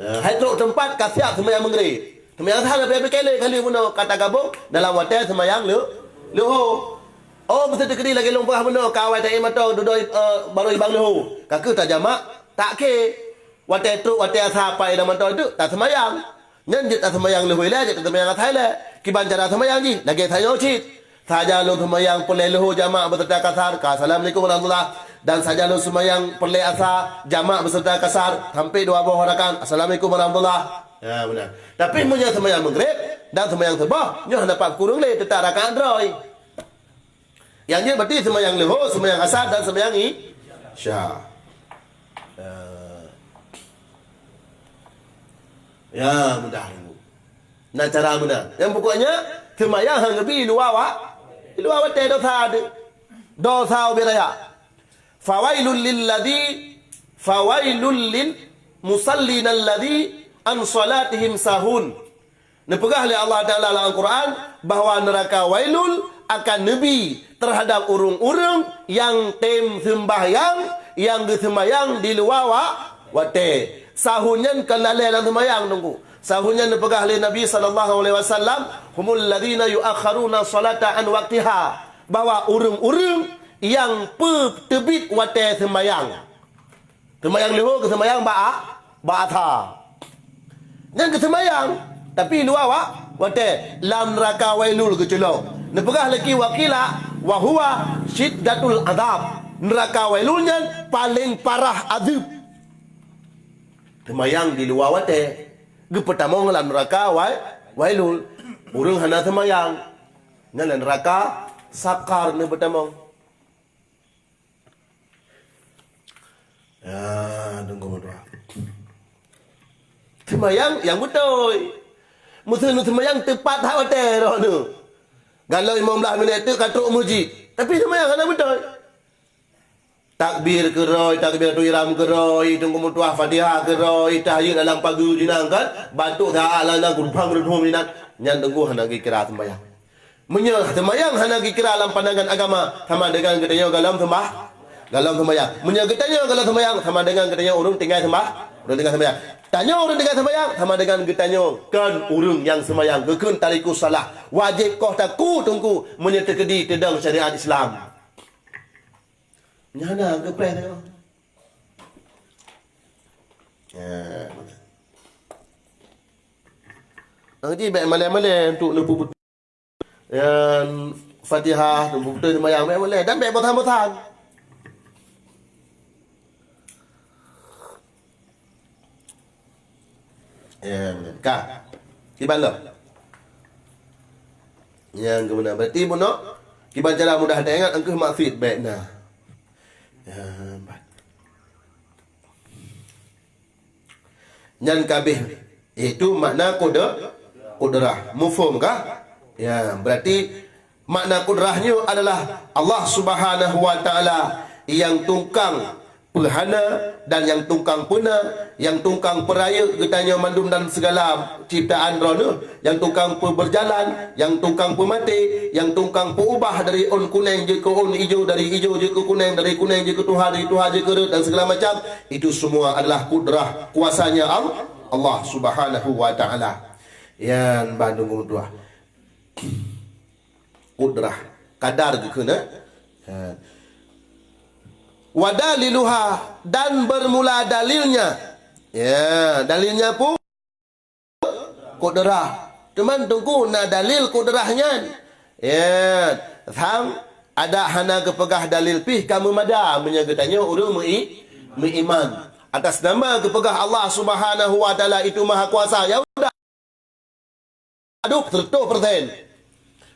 Eh, hai trok teumpat ka siap seumayang meugreb. Seumayang asa leubeh pike lé kali bunoe ka tagabong dalam watée seumayang leu-, leuhô. Oh, beutôi teukeudi lagée lôn peugah bunoe ka awai taék mata dudoe, eh, barô ibang leuhô. Ka kheueh tajamak, takhé. Watée trok watée asa pai lam mata teuk taseumayang. Nyan jeuet taseumayang leuhô ilée, jeuet taseumayang asa ilée. Kiban cara seumayang jih, lagée tanyoe cit. Sahaja lôn seumayang peureulée leuhô jamak beuseureuta kasar, ka assalamualaikum warahmatullah. Dan sahaja lôn seumayang peureulée asa jamak beuseureuta kasar, sampai dua boh rakaat, assalamualaikum warahmatullah. Ya, beuna. Tapi meunyoe seumayang meugreb dan seumayang suboh, nyoe hana pat kureueng lé, teutap rakaat droe. Nyang jeuet berarti seumayang leuhô, seumayang asa dan seumayang i-, isya. Ya. Ya, mudah. Na cara meunan. Nyang pokoknya, seumayang han geubi luwa wa-, luwa watée dosa deuh. Dosa ubé raya. Fawailul lil ladzi, fawailul lil musallin alladzi an salatihim sahun. Neupeugah lé Allah Taala lam Al-Quran bahwa neuraka wailul akan neubi teuhadab ureuëng-ureuëng nyang tem seumbahyang, nyang geuseumayang di luwa wa-, watée. Sahun nyan kon lalée lam seumayang, Teungku. Sahun nyan neupeugah lé Nabi sallallahu alaihi wasallam, "Humul ladzina yuakharuna sholata an waqtiha," bahwa ureuëng-ureuëng nyang peuteubiet watée seumayang. Seumayang leuhô geuseumayang bak a-, bak asa. Nyan geuseumayang, tapi luwa wa-, watée lam neuraka wailul geuculok. Neupeugah lé ki wakila, "Wa huwa syiddatul adzab." Neuraka wailul nyan paleng parah azeub. Seumayang di luwa watée, geupeutamong lam neuraka wai-, wailul. Ureuëng hana seumayang, nyan lam neuraka sakar neupeutamong. Ya, Teungku meutuah. Seumayang nyang beutôi. Meuseu neuseumayang teupat that watée droeneuh. Galom limong blaih minét teuk ka trok meuseujid. Tapi seumayang hana beutôi. Takbir keudroe, takbiratul ihram keudroe, Teungku meutuah, Fatihah keudroe, tahiyat dalam pageue jihnyan kan, batok saat lam geuduphang geuduphang jihnyan, nyan Teungku hana geukira seumayang. Meunyoe seumayang hana geukira lam pandangan agama, sama dengan geutanyoe galom seumbah-, galom seumayang. Meunyoe geutanyoe galom seumayang, sama dengan geutanyoe ureuëng tinggai seumbah-, ureuëng tinggai seumayang. Tanyoe ureuëng tinggai seumayang, sama dengan geutanyoe kon ureuëng nyang seumayang, geukheun tarikus shalah. Wajéb koh taku, Teungku, meunyoe teukeudi teudong syariat Islam. Nyan na geupreh tanyoe. Ya. Nang ji bék malée-malée untuk neupeubeutôi. Yan Fatihah, neupeubeutôi seumayang bék malée dan bék bosan-bosan. Ya, ka. Kiban lom. Nyang keumeuna berarti bunoe kiban cara mudah taingat engkeuh maksud bék na. Ya, nyan kabeh, yaitu makna qud-, qudrah. Mufhum kah? Ya, berarti makna qudrah nyoe adalah Allah Subhanahu wa Taala nyang tukang peuhana dan nyang tukang peuna, nyang tukang peurayeuk geutanyoe mandum dan segala ciptaan droeneuh, nyang tukang peubeujalan, nyang tukang peumaté, nyang tukang peuubah dari ôn kunéng jeuet keu ôn ijo, dari ijo jeuet keu kunéng, dari kunéng jeuet keu tuha, dari tuha jeuet keu rhöt dan segala macam, itu semua adalah qudrah, kuasanya Al-, Allah Subhanahu wa Ta'ala. Nyan bandum geumeudua. Kudrah, kadar geukheun, eh? Ha. Wa daliluha, dan bermula dalilnya. Ya, dalilnya pun kudrah. Cuman teungku na dalil kudrah nyan. Ya, sang ada hana geupeugah dalil pih ka meumada meunyoe geutanyoe ureuëng meu'i-, meuiman. Atas nama geupeugah Allah Subhanahu wa Ta'ala itu Maha Kuasa. Ya udah. Aduh, seratus persen.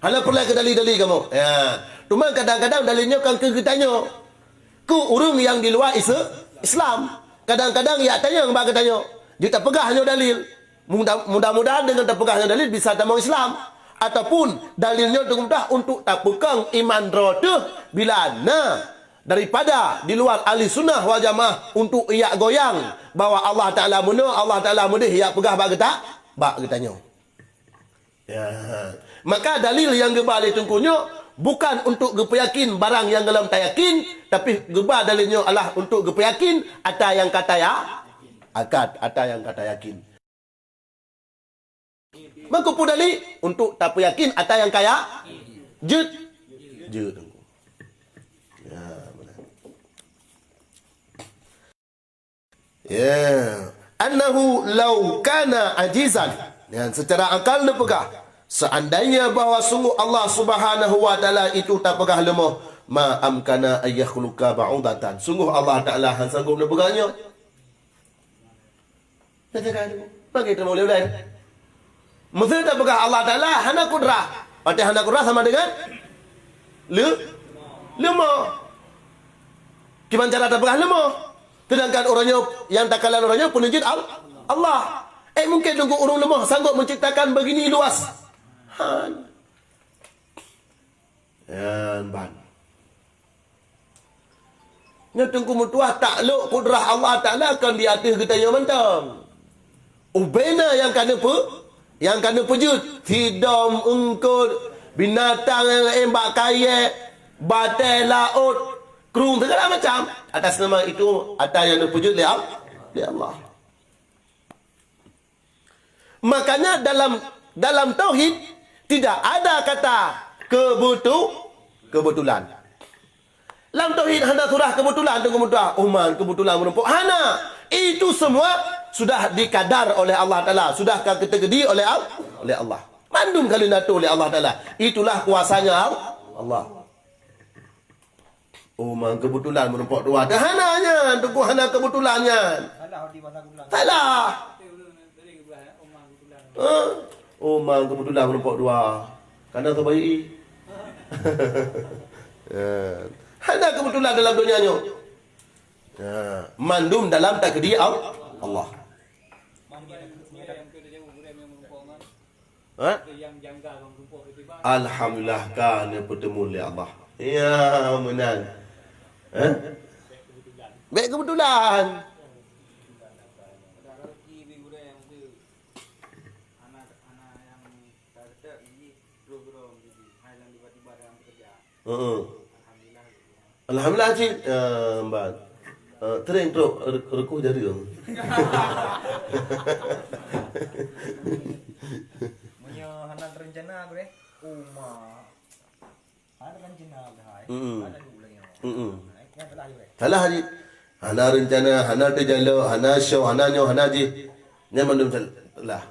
Hana peureulée keu dalil-dalil kamoe. Ya. Cuma kadang-kadang dalil nyoe kan keu geutanyoe. Keu ureuëng nyang di luwa Ise-, Islam. Kadang-kadang ya tanyong bak geutanyoe. Jeuet tapeugah nyoe dalil. Mudah-, mudah-mudahan dengan tapeugah nyoe dalil bisa tamong Islam. Ataupun dalil nyoe teungoh mudah untuk tapeukong iman droe teuh bila na daripada di luar ahli sunnah wal jamaah untuk iyak goyang bahwa Allah Ta'ala meunoe, Allah Ta'ala meudeh, iyak peugah bak geuta-, bak geutanyoe. Ya. Maka dalil nyang geuba lé teungku nyoe bukan untuk geupeuyakin barang nyang golom tayakin, tapi geuba dalil nyoe adalah untuk geupeuyakin ata nyang ka taya-, akat, ata nyang ka tayakin. Meukeupeu dalil untuk tapeuyakin ata nyang ka ya-, jeuet. Jeuet teungku. Ya, beuna. Ya, annahu law kana ajizan. Ya, secara akal neupeugah, seandainya bahwa sungguh Allah Subhanahu wa Ta'ala itu tapeugah leumoh, ma amkana ayyakhluqa ba'udatan. Sungguh Allah Ta'ala han sanggup neupeugah nyoe. Bagi teumulai ulai. Meuseu tapeugah Allah Ta'ala hana kudrah. Berarti hana kudrah sama dengan le-, leumoh. Kiban cara tapeugah leumoh? Sedangkan uroe nyoe nyang takalon uroe nyoe peuneujeuet Al-, Allah. Eh, mungkin teungku ureuëng leumoh sanggup menciptakan begini luas. Han. Nyan ban. Nyoe teungku meutuah taklok kudrah Allah Ta'ala kon di ateueh geutanyoe mantong. Ubena nyang ka neupeu-, nyang ka neupeujeuet, sidom, eungkot, binatang nyang laén bak kayée, batée laôt, krueng, segala macam. Atas nama itu, ata nyang neupeujeuet lé Al-, lé Allah. Makanya dalam, dalam tauhid tidak ada kata kebetu-, kebetulan. Lam tauhid hana surah kebetulan, teungku meutuah, oh man, kebetulan meurumpok. Hana. Itu semua sudah dikadar oleh Allah Ta'ala, sudah ka teukeudi oleh Al-, oleh Allah. Mandum ka lheueh na tuléh oleh Allah Ta'ala. Itulah kuasanya Al-, Allah. Oh, mang kebetulan meurumpok dua. Dah hana nyan, teungku hana kebetulan nyan. Salah di masa kebetulan. Salah. Ha? Oh, mang kebetulan meurumpok dua. Kana sabayi. Ya. Hana kebetulan dalam dunia nyoe. Ya. Mandum dalam takdir Al-, Allah. Ha? Alhamdulillah, ka neupeuteumé lé Allah. Ya, meunan. Ha? Bèk keubeutulan. Heeh. Alhamdulillah cit. Ah, ban. Ah, teuréng trok re-, reukoh jareung. Meunyoe hana teurencana, gurèe, uma. Hana teurencana, hai. Mm-mm. Hana dulu lagi. Mm-mm. Hai, nyan salah, gurèe. Salah cit. Hana reuncana, hana teujalok, hana syok, hana nyoe, hana jih. Nyan mandum salah.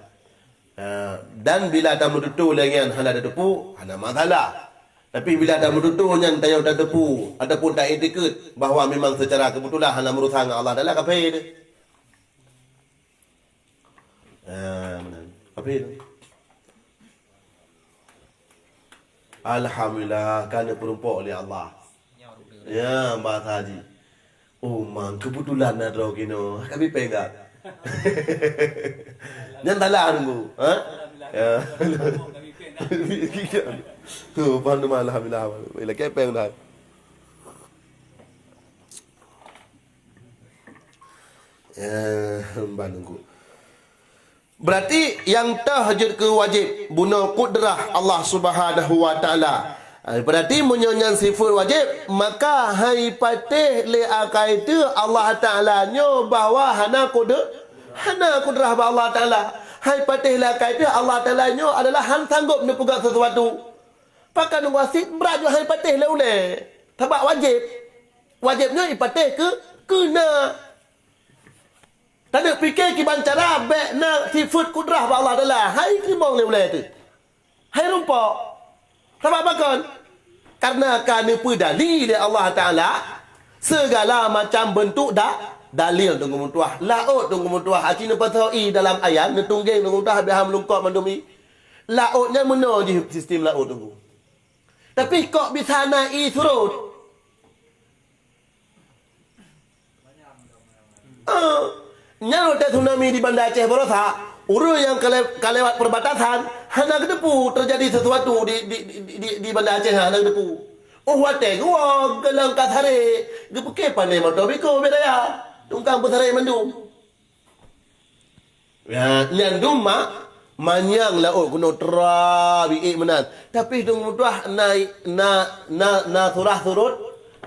Ha, dan bila tameututoe lagèe nyan hana tateupeue, hana masalah. Tapi bila tameututoe nyan tanyoe tateupeue ataupun taiktikeuet bahwa memang secara kebetulan hana meurusan ngon Allah Taala, kafé. Ha, meunan. Kafé. Alhamdulillah, ka neupeurumpok lé Allah. Ya, bahasa haji. Oh, mang, kebetulan na droe keunoe. Ka bipeng dak? Nyan salah nunggu, ha? Ya. Oh, paham tu, alhamdulillah. Bila kepeng dah. Ya, ban nunggu. Berarti nyang toh jeuet keu wajéb bunoe kudrah Allah Subhanahu wa Taala. Berarti meunyoe nyan sifeut wajéb, maka hai patéh lé akai teuh Allah Taala nyoe bahwa hana kude-, Hana kudrah bak Allah Taala. Hai patéh lé akai teuh, Allah Taala nyoe adalah han sanggob neupeugah sesuatu. Pakon wasit brat nyoe hai patéh lé ulée. Sabab wajéb. Wajéb nyoe ipatéh keu, keu na. Taneuk pike kiban cara bék na sifeuet kudrah bak Allah Taala. Hai teurimong lé ulée teuh. Hai rumpok. Sabab pakon? Karena ka neupeudali lé Allah Taala segala macam bentuk da-, dalil teungku meutuah. Laôt teungku meutuah, aci neupasoe ie dalam ayat, neutunggeng teungku meutuah, habéh meulungkop mandum ie. Laôt nyan meunoe jih sistem laôt teungku. Tapi kok bisa na ie surot? Ah, nyan watée tsunami di Banda Aceh baroesa, ureuëng nyang ka le-, ka lewat perbatasan hana geuteupeue teujadi sesuatu di, di, di, di, di Banda Aceh, hana geuteupeue. Oh watée geuwoe geulang ka saré, geupike pane moto biko beda ya, tungkang peusaré mandum. Ya, nyan dum ma-, manyang laôt keunoe tra biék meunan. Tapi dong meutuah na, na, na, na surah surut,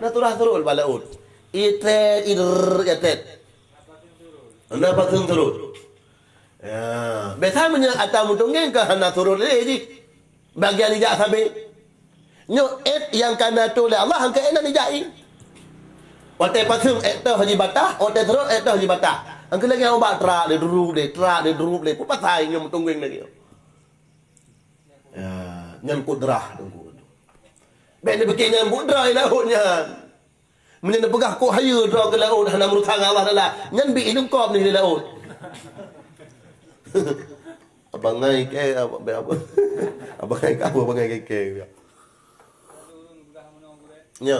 na surah surut bak laôt. Itet, ir, itet. Na pakeung surut. Ya, biasa meunyoe ata meutunggeng ka hana surut lé jih. Bagian ijak sabe. Nyoe ék nyang ka na tuléh Allah, angka ék nan ijak ie. Watée paseung ék toh jibatah, watée surot ék toh jibatah. Angka lagée ubak trak lé, durup lé, trak lé, durup lé. Peue pasai nyoe meutunggeng lagée nyoe? Ya, nyan kudrah teungku. Bék neupike nyan kudrah laôt nyan. Meunyoe neupeugah kok hayeue droe keu laôt hana meurusan ngon Allah Taala, nyan bi ilungkop nih di laôt. Abang ngai ke apa, apa? Abang ngai ke apa? Abang ngai ke ke. Ya.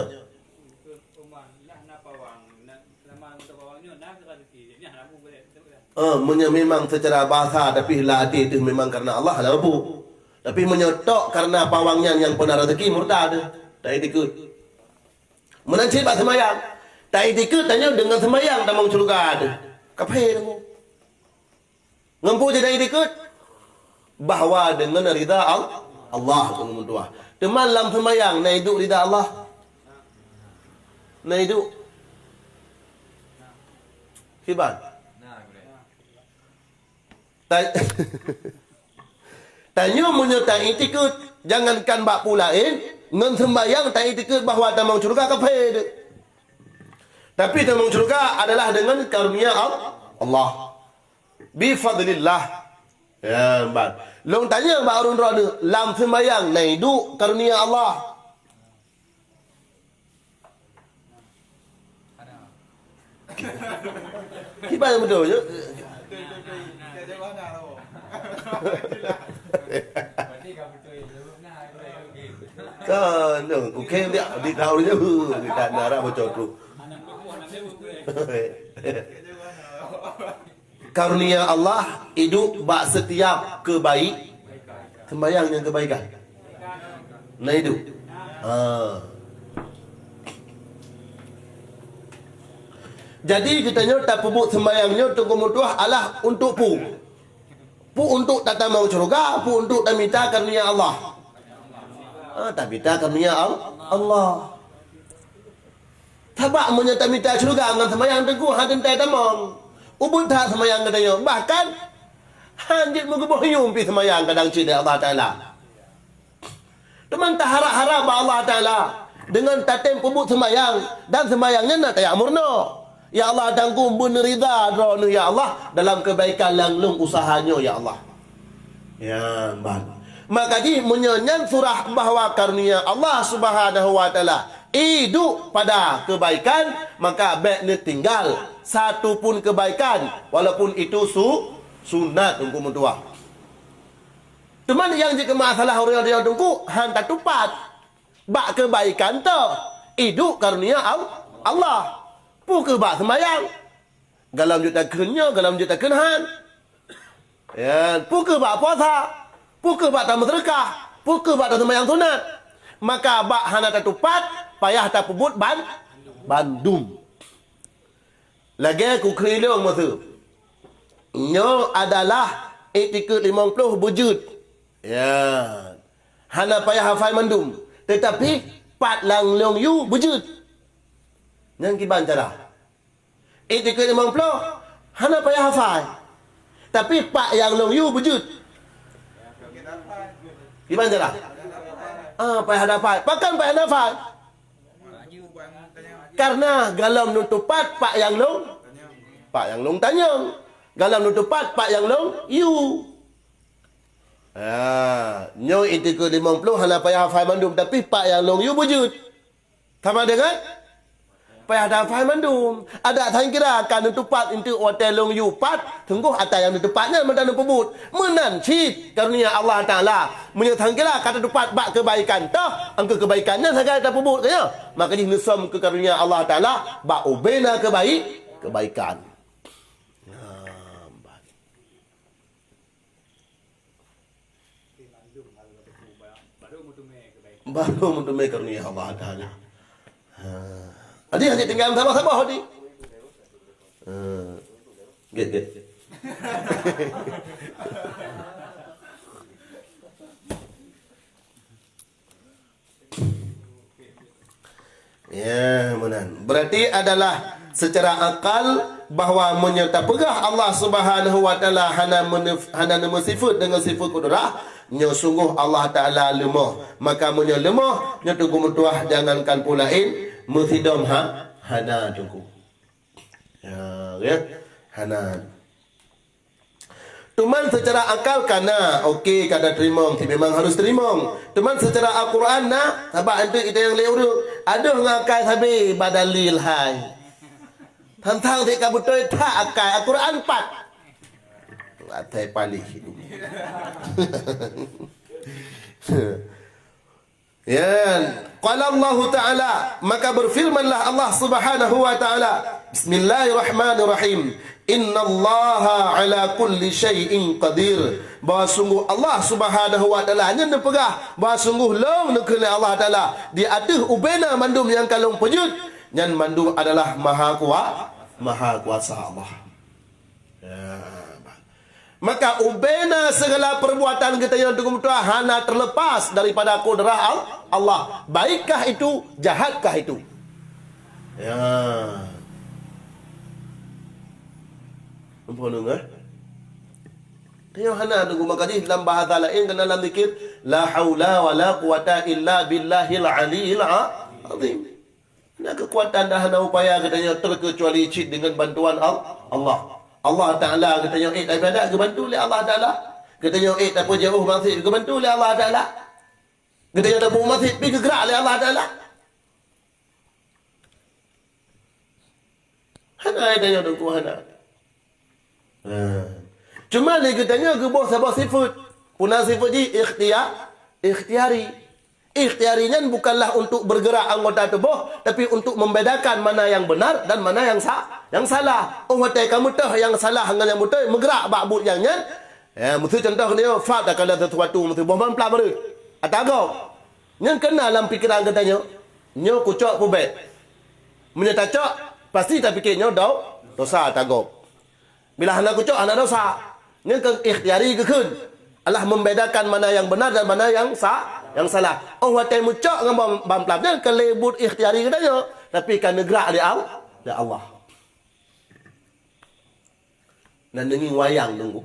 Ah, meunyoe memang secara bahasa tapi lam até teuh memang karena Allah lah bu. Tapi meunyoe tok karena pawang nyan nyang peuna rezeki murtad. Tak ikut. Meunan cit bak seumayang. Taiktikeuet tanyoe deungon seumayang tamong syeuruga teuh. Kafé tanyoe. Ngon peue jih taiktikeuet? Bahwa deungon ridha Al-, Allah, teungku meutuah. Teuma lam seumayang na iduek ridha Allah? Na iduek? Kiban? Ta-, tanyoe meunyoe taiktikeuet, jangankan bak peue laén, ngon seumbayang taiktikeuet bahwa tamong syeuruga kafé teuh. Tapi tamong syeuruga adalah deungon karunia Al-, Allah. Bi fadlillah. Ya, ban. Lôn tanyong bak ureuëng droeneuh, lam seumbayang na iduek karunia Allah? Kiban nyang beutôi, ya? Kan, tu, oke, dia, di tahun ni, kita nak arah bocor tu. Karunia Allah iduek bak setiap kebaik-, sembahyang nyang kebaikan. Na iduek. Ha. Jadi geutanyoe tapeubuet sembahyang nyoe teungku meutuah alah untuk peue? Peue untuk tatamong syeuruga, peue untuk tamita karunia Allah? Ha, tamita karunia Al-, Allah. Sabab meunyoe tamita syeuruga ngon seumayang teungku hana teuntée tamong. Ubit that seumayang geutanyoe. Bahkan, han jeuet meugeubôh yuem pih seumayang kadang cit lé Allah Taala. Teuma taharab-harab bak Allah Taala deungon tatem peubuet seumayang dan seumayang nyan na tajak meurunoe. Ya Allah, tanggong beuneurida droeneuh ya Allah dalam keubaikan nyang lôn useuha nyoe ya Allah. Ya, ban. Maka jih meunyoe nyan surah bahwa karunia Allah Subhanahu wa Taala iduek pada keubaikan, maka bék neutinggal satu pun keubaikan, walaupun itu su-, sunat, teungku meutuah. Teuma nyang jeuet keu masalah ureuëng-ureuëng teungku han tatupat bak keubaikan teuh iduek karunia Al-, Allah. Peue keuh bak seumayang? Galom jeuet takheun nyoe, galom jeuet takheun han. Ya, peue keuh bak puasa, peue keuh bak tameuseudeukah, peue keuh bak taseumayang sunat. Maka bak hana tatupat, payah tapeubuet ban-, bandum. Lagée kukheun ilôn masa. Nyoe adalah iktikeuet limong ploh beujeuet. Ya. Hana payah hafai mandum. Teutapi, pat lam lôn yue beujeuet. Nyan kiban cara. Iktikeuet limong ploh, Hana payah hafai. Tapi pat nyang lôn yue beujeuet. Kiban cara? Ah, payah hafai. Pakon payah hafai? Karena galom neuteupat pat nyang lôn, pat nyang lôn tanyong. Galom neuteupat pat nyang lôn yue. Ah, nyoe i teukeue limong ploh hana payah hafai mandum, tapi pat nyang lôn yue beujeuet. Sama dengan payah hafai mandum. Adak sangkira ka neuteupat eunteuk watée lôn yue pat, sunggoh ata nyang neuteupat nyan mantong neupeubuet. Meunan cit karunia Allah Taala. Meunyoe sangkira ka teuteupat bak keubaikan, toh, angkeu keubaikan nyan sagai tapeubuet, ka nyoe? Maka jih neusöm keu karunia Allah Taala bak ubena keubai-, keubaikan. Nah, baru meuteumé karunia Allah Taala. Ha. Jadi hanya tinggal sabar-sabar tadi. Ha. Get, get. Ya, meunan. Berarti adalah secara akal bahwa meunyoe tapeugah Allah Subhanahu wa Taala hana meunif-, hana neumeusifeut deungon sifeut kudrah, nyoe sunggoh Allah Taala leumoh. Maka meunyoe leumoh, nyoe teungku meutuah jangankan peue laén, meusidom ha, hana teungku. Ya, ya. Hana. Teuma seucara akal ka na, oke, ka na teurimong, si memang harus teurimong. Teuma seucara Al-Quran na, sabab eunteuk kita nyang lé ureueng, adoh ngon akai sabe ba dalil hai. Tantang si ka beutôi that akai, Al-Quran pat. Atai palih. Ya, qala Allahu Ta'ala, maka berfirmanlah Allah Subhanahu wa Ta'ala, Bismillahirrahmanirrahim, "Innallaha ala kulli syai'in qadir," bahwa sungguh Allah Subhanahu wa Ta'ala nyan neupeugah bahwa sungguh lôn neukheun lé Allah Ta'ala di ateueh ubena mandum nyang ka lôn peujeuet, nyan mandum adalah maha kua-, maha kuasa Allah. Ya. Maka ubena segala perbuatan geutanyoe teungku meutuah hana terlepas daripada kudrah Al-, Allah. Baikkah itu, jahatkah itu? Ya. Ampun, eh? Tanyoe hana teungku, maka jih lam bahasa laén keunan lam zikir, "La haula wa la quwata illa billahil aliyil a-, azim." Hana keukuatan dan hana upaya geutanyoe terkecuali cit deungon bantuan Al-, Allah. Allah Ta'ala geutanyoe ék taibadat geubantu lé Allah Ta'ala. Geutanyoe ék tapeujeuôh maksiat geubantu lé Allah Ta'ala. Geutanyoe tapeumeusiet pih geugrak lé Allah Ta'ala. Hana geutanyoe teungku hana. Ha. Cuma lé geutanyoe geuboh saboh sifeut. Peue nan sifeut jih ikhtia-, ikhtiari. Ikhtiari nyan bukanlah untuk bergerak anggota tuboh, tapi untuk membedakan mana yang benar dan mana yang sa-, yang salah. Oh watée ka meutoh nyang salah ngon nyang beutôi, meugerak bak buet nyang nyan. Ya, miseu contoh nyoe, fat takala sesuatu, miseu boh ban plam reuet. Atagok. Nyan keunan lam pikeran geutanyoe, nyoe kucok peubék. Meunyoe tacok, pasti tapike nyoe do-, dosa atagok. Bila hana kucok, hana dosa. Nyan keuh ikhtiari geukheun. Allah membedakan mana yang benar dan mana yang sa-, yang salah. Oh watée meucok ngon ban, ban plam nyan keuh lé buet ikhtiari geutanyoe, tapi ka neugrak lé Al-, lé Allah. Nan deungieng wayang teungku.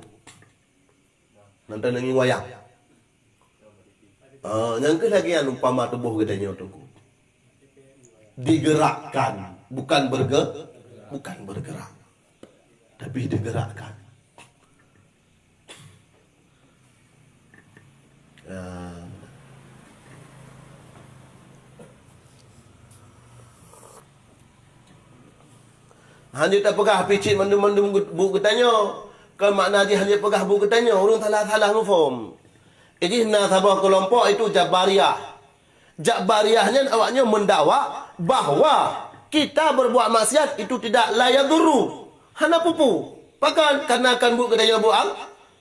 Nan deungieng wayang. Ah, nyang keuh lagée nyan umpama tuboh geutanyoe teungku. Digerakkan, bukan berge-, bukan bergerak. Tapi digerakkan. Ah. Hana tapeugah pih cit mandum-mandum buet geutanyoe. Kon makna jih hana peugah buet geutanyoe, ureuëng salah-salah muphom. Jih na saboh keulompok itu Jabariyah. Jabariyah nyan awaknyoe meundakwa bahwa kita berbuat maksiat itu tidak la yadurru. Hana peue-peue. Pakon? Karena kan buet geutanyoe buet Al-,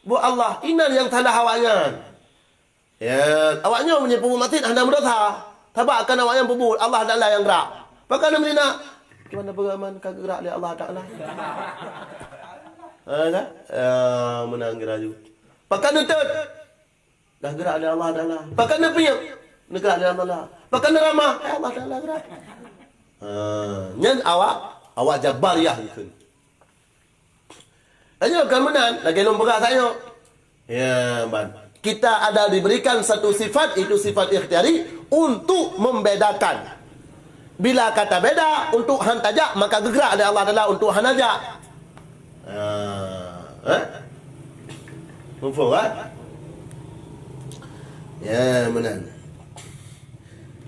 buet Allah. Inan nyang salah awaknyan. Ya, awaknyoe meunyoe peubuet maksiat hana meudosa. Sabab kan awaknyan peubuet, Allah Taala nyang gerak. Pakon meunyoe na, kiban peugah man ka geurak lé Allah Taala. Ha, kan? Ya, meunan geura ju. Pakon neutot? Dah gerak lé Allah Taala. Pakon neupiep? Neugerak lé Allah Taala. Pakon neuramah? Eh, Allah Taala gerak. Ha, nyan awak, awak Jabariyah geukheun. Tanyoe kan meunan, lagèe lôn peugah tanyoe. Ya, ban. Kita ada diberikan satu sifat, itu sifat ikhtiyari, untuk membedakan. Bila kata beda, untuk han tajak, maka geugrak lé Allah Taala untuk hana jak. Ha, eh? Muphom, kan? Ya, meunan.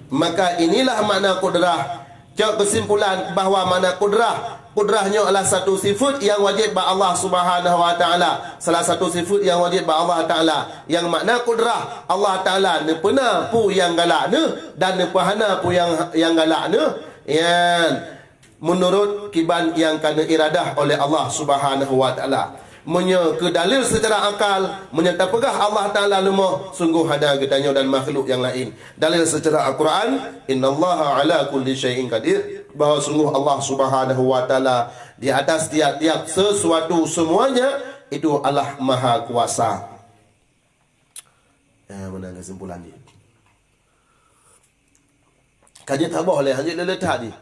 Maka inilah makna kudrah. Cok kesimpulan bahwa makna kudrah, kudrah nyoe adalah satu sifat yang wajib bak Allah Subhanahu wa Taala. Salah satu sifat yang wajib bak Allah Taala. Yang makna kudrah, Allah Taala neupeuna peue nyang galak neuh dan neupeuhana peue nyang, nyang galak neuh. Yan. Meunurot kiban nyang ka neuiradah oleh Allah Subhanahu wa Taala. Meunyoe keu dalil seucara akal, meunyoe tapeugah Allah Taala leumoh, sunggoh hana geutanyoe dan makhluk nyang laén. Dalil seucara Al-Quran, "Innallaha ala kulli syai'in qadir," bahwa sunggoh Allah Subhanahu wa Taala di atas tiap-tiap sesuatu, semuanya itu Allah Maha Kuasa. Ya, meunan kesimpulan jih. Ka jeuet taboh lé, hanjeuet lé that jih.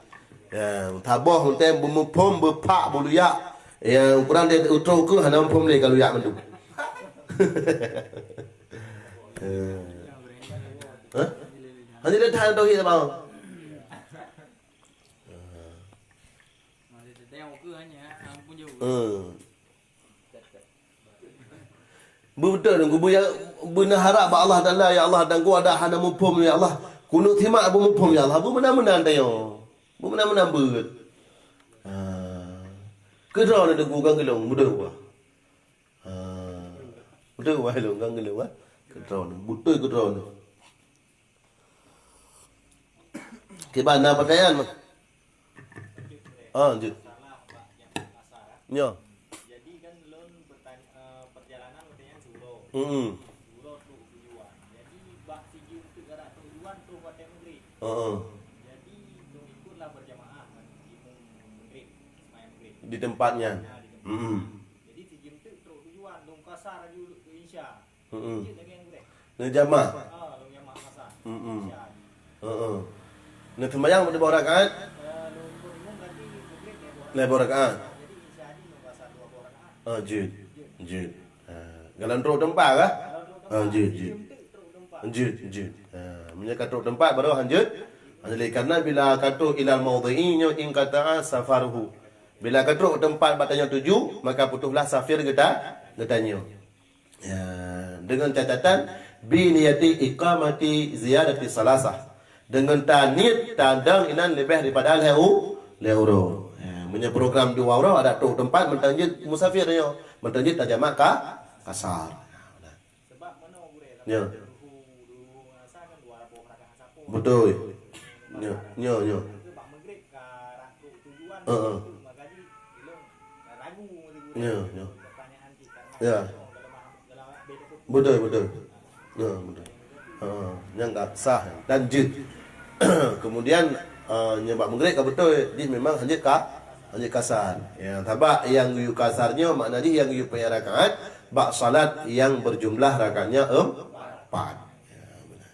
Ya, taboh meuntang beumuphom, beupak, beuluyak. Ya, ukurang deh utroe keuh hana muphom lé ka luyak mandum. Ya. Hah? Hanjeuet lé that tauhid taboh. Hmm. Beutôi, beuna harab bak Allah Taala, ya Allah, dan ku ada hana muphom, ya Allah. Kunut simak beumuphom, ya Allah. Beumeunan-meunan tanyoe. Beumeunan-meunan beuet. Ha. Keudroe na deungoe gan geulong, beutôi bah. Ha. Beutôi bah lôn gan geulong, ha. Keudroe, beutôi keudroe. Kiban na pertanyaan? Ah, jeuet. Nyo. Jadi kan lôn bertanya, eh, perjalanan katanya Suro. Hmm. Suro trok tujuan. Jadi bak sijeuem teuk gara trok tujuan trok watèe maghrib. Heeh. Jadi lôn ikutlah berjamaah imum maghrib, sembahyang maghrib. Di tempatnya. Ya, di tempat. Hmm. Jadi sijeuem teuk trok tujuan, lôn kasar laju keu Isya. Heeh. Neujamak. Heeh. Neuseumbahyang dua boh rakaat? Lhèe boh rakaat. Ah, jeuet. Jeuet. Ah, galak trok teumpat kah? Ah, jeuet, jeuet. Jeuet, jeuet. Ah, meunyoe ka trok teumpat baru hanjeuet. Hanjeuet, karena bila ka trok ilal maudhi'i nyoe inqata'a safaruhu. Bila ka trok teumpat bak tanyoe tuju, maka putuhlah safir geuta-, geutanyoe. Ya, dengan catatan, bi niyati iqamati ziyadati salasah. Dengan taniet tadong inan leubeh daripada lhèe u-, lhèe uroe. Ya, meunyoe program dua uroe, adak trok teumpat mantong jeuet musafir nyoe, mantong jeuet tajamak ka-, kasar. Ya. Beutôi. Nyo, nyo, nyo. Heeh. Nyo, nyo. Ya. Beutôi, beutôi. Ya, beutôi. Heeh, nyang ka sah dan jeuet. Kemudian, eh, nyo bak Maghrib ka beutôi, jih memang hanjeuet ka, hanjeuet kasar. Ya, sabab nyang geuyue kasar nyoe makna jih nyang geuyue peunyang rakaat bak salat nyang berjumlah rakaatnya empat. Ya, beutôi.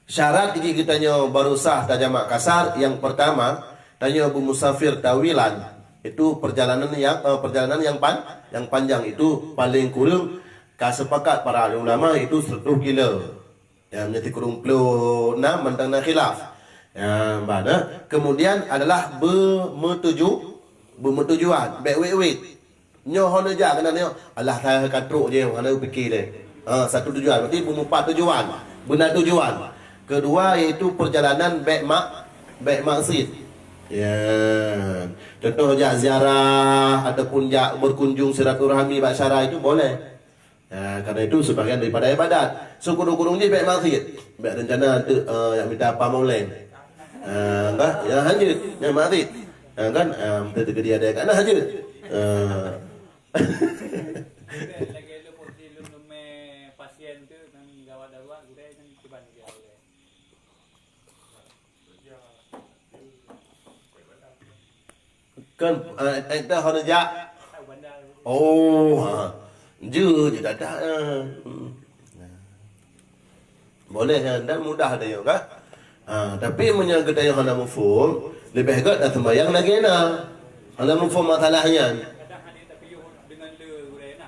Syarat jih geutanyoe baru sah tajamak kasar, nyang pertama, tanyoe beumusafir tawilan, itu perjalanan nyang, eh, perjalanan nyang pan-, nyang panjang, itu paléng kureueng ka sepakat para ulama itu seratus kilo. Ya, meunyoe sikureueng ploh nam mantong na khilaf. Ya, ban, eh. Kemudian adalah beumeutuju-, beumeutujuan, bèk wét-wét. Nyoe hana jak keunan nyoe. Alah, saya ka trok je, hana pike lé. Ha, satu tujuan, berarti beumeupat tujuan. Beuna tujuan. Kedua, yaitu perjalanan bèk mak-, bèk maksiet. Ya. Contoh, jak ziarah ataupun jak berkunjung silaturahmi bak syara itu boleh. Ya, karena itu sebahagian daripada ibadat. So, kureueng-kureueng jih bèk maksiet. Bèk rencana teuk, eh, jak mita apa mauleng. Ah, kan? Ya, hanjeuet. Nyang marit. Ah, kan? Ah, beutôi teukeudi ada kat na hanjeuet. Ah. Kan, ah, eh, dah hana jak. Oh, ha. Jeuet, jeuet dah, dah. Ah. Hmm. Boleh, ya, dan mudah ada nyoe, kan? Ha, tapi meunyoe geutanyoe hana muphom, leubeh gèt taseumbahyang lagèe na. Hana muphom masalah nyan.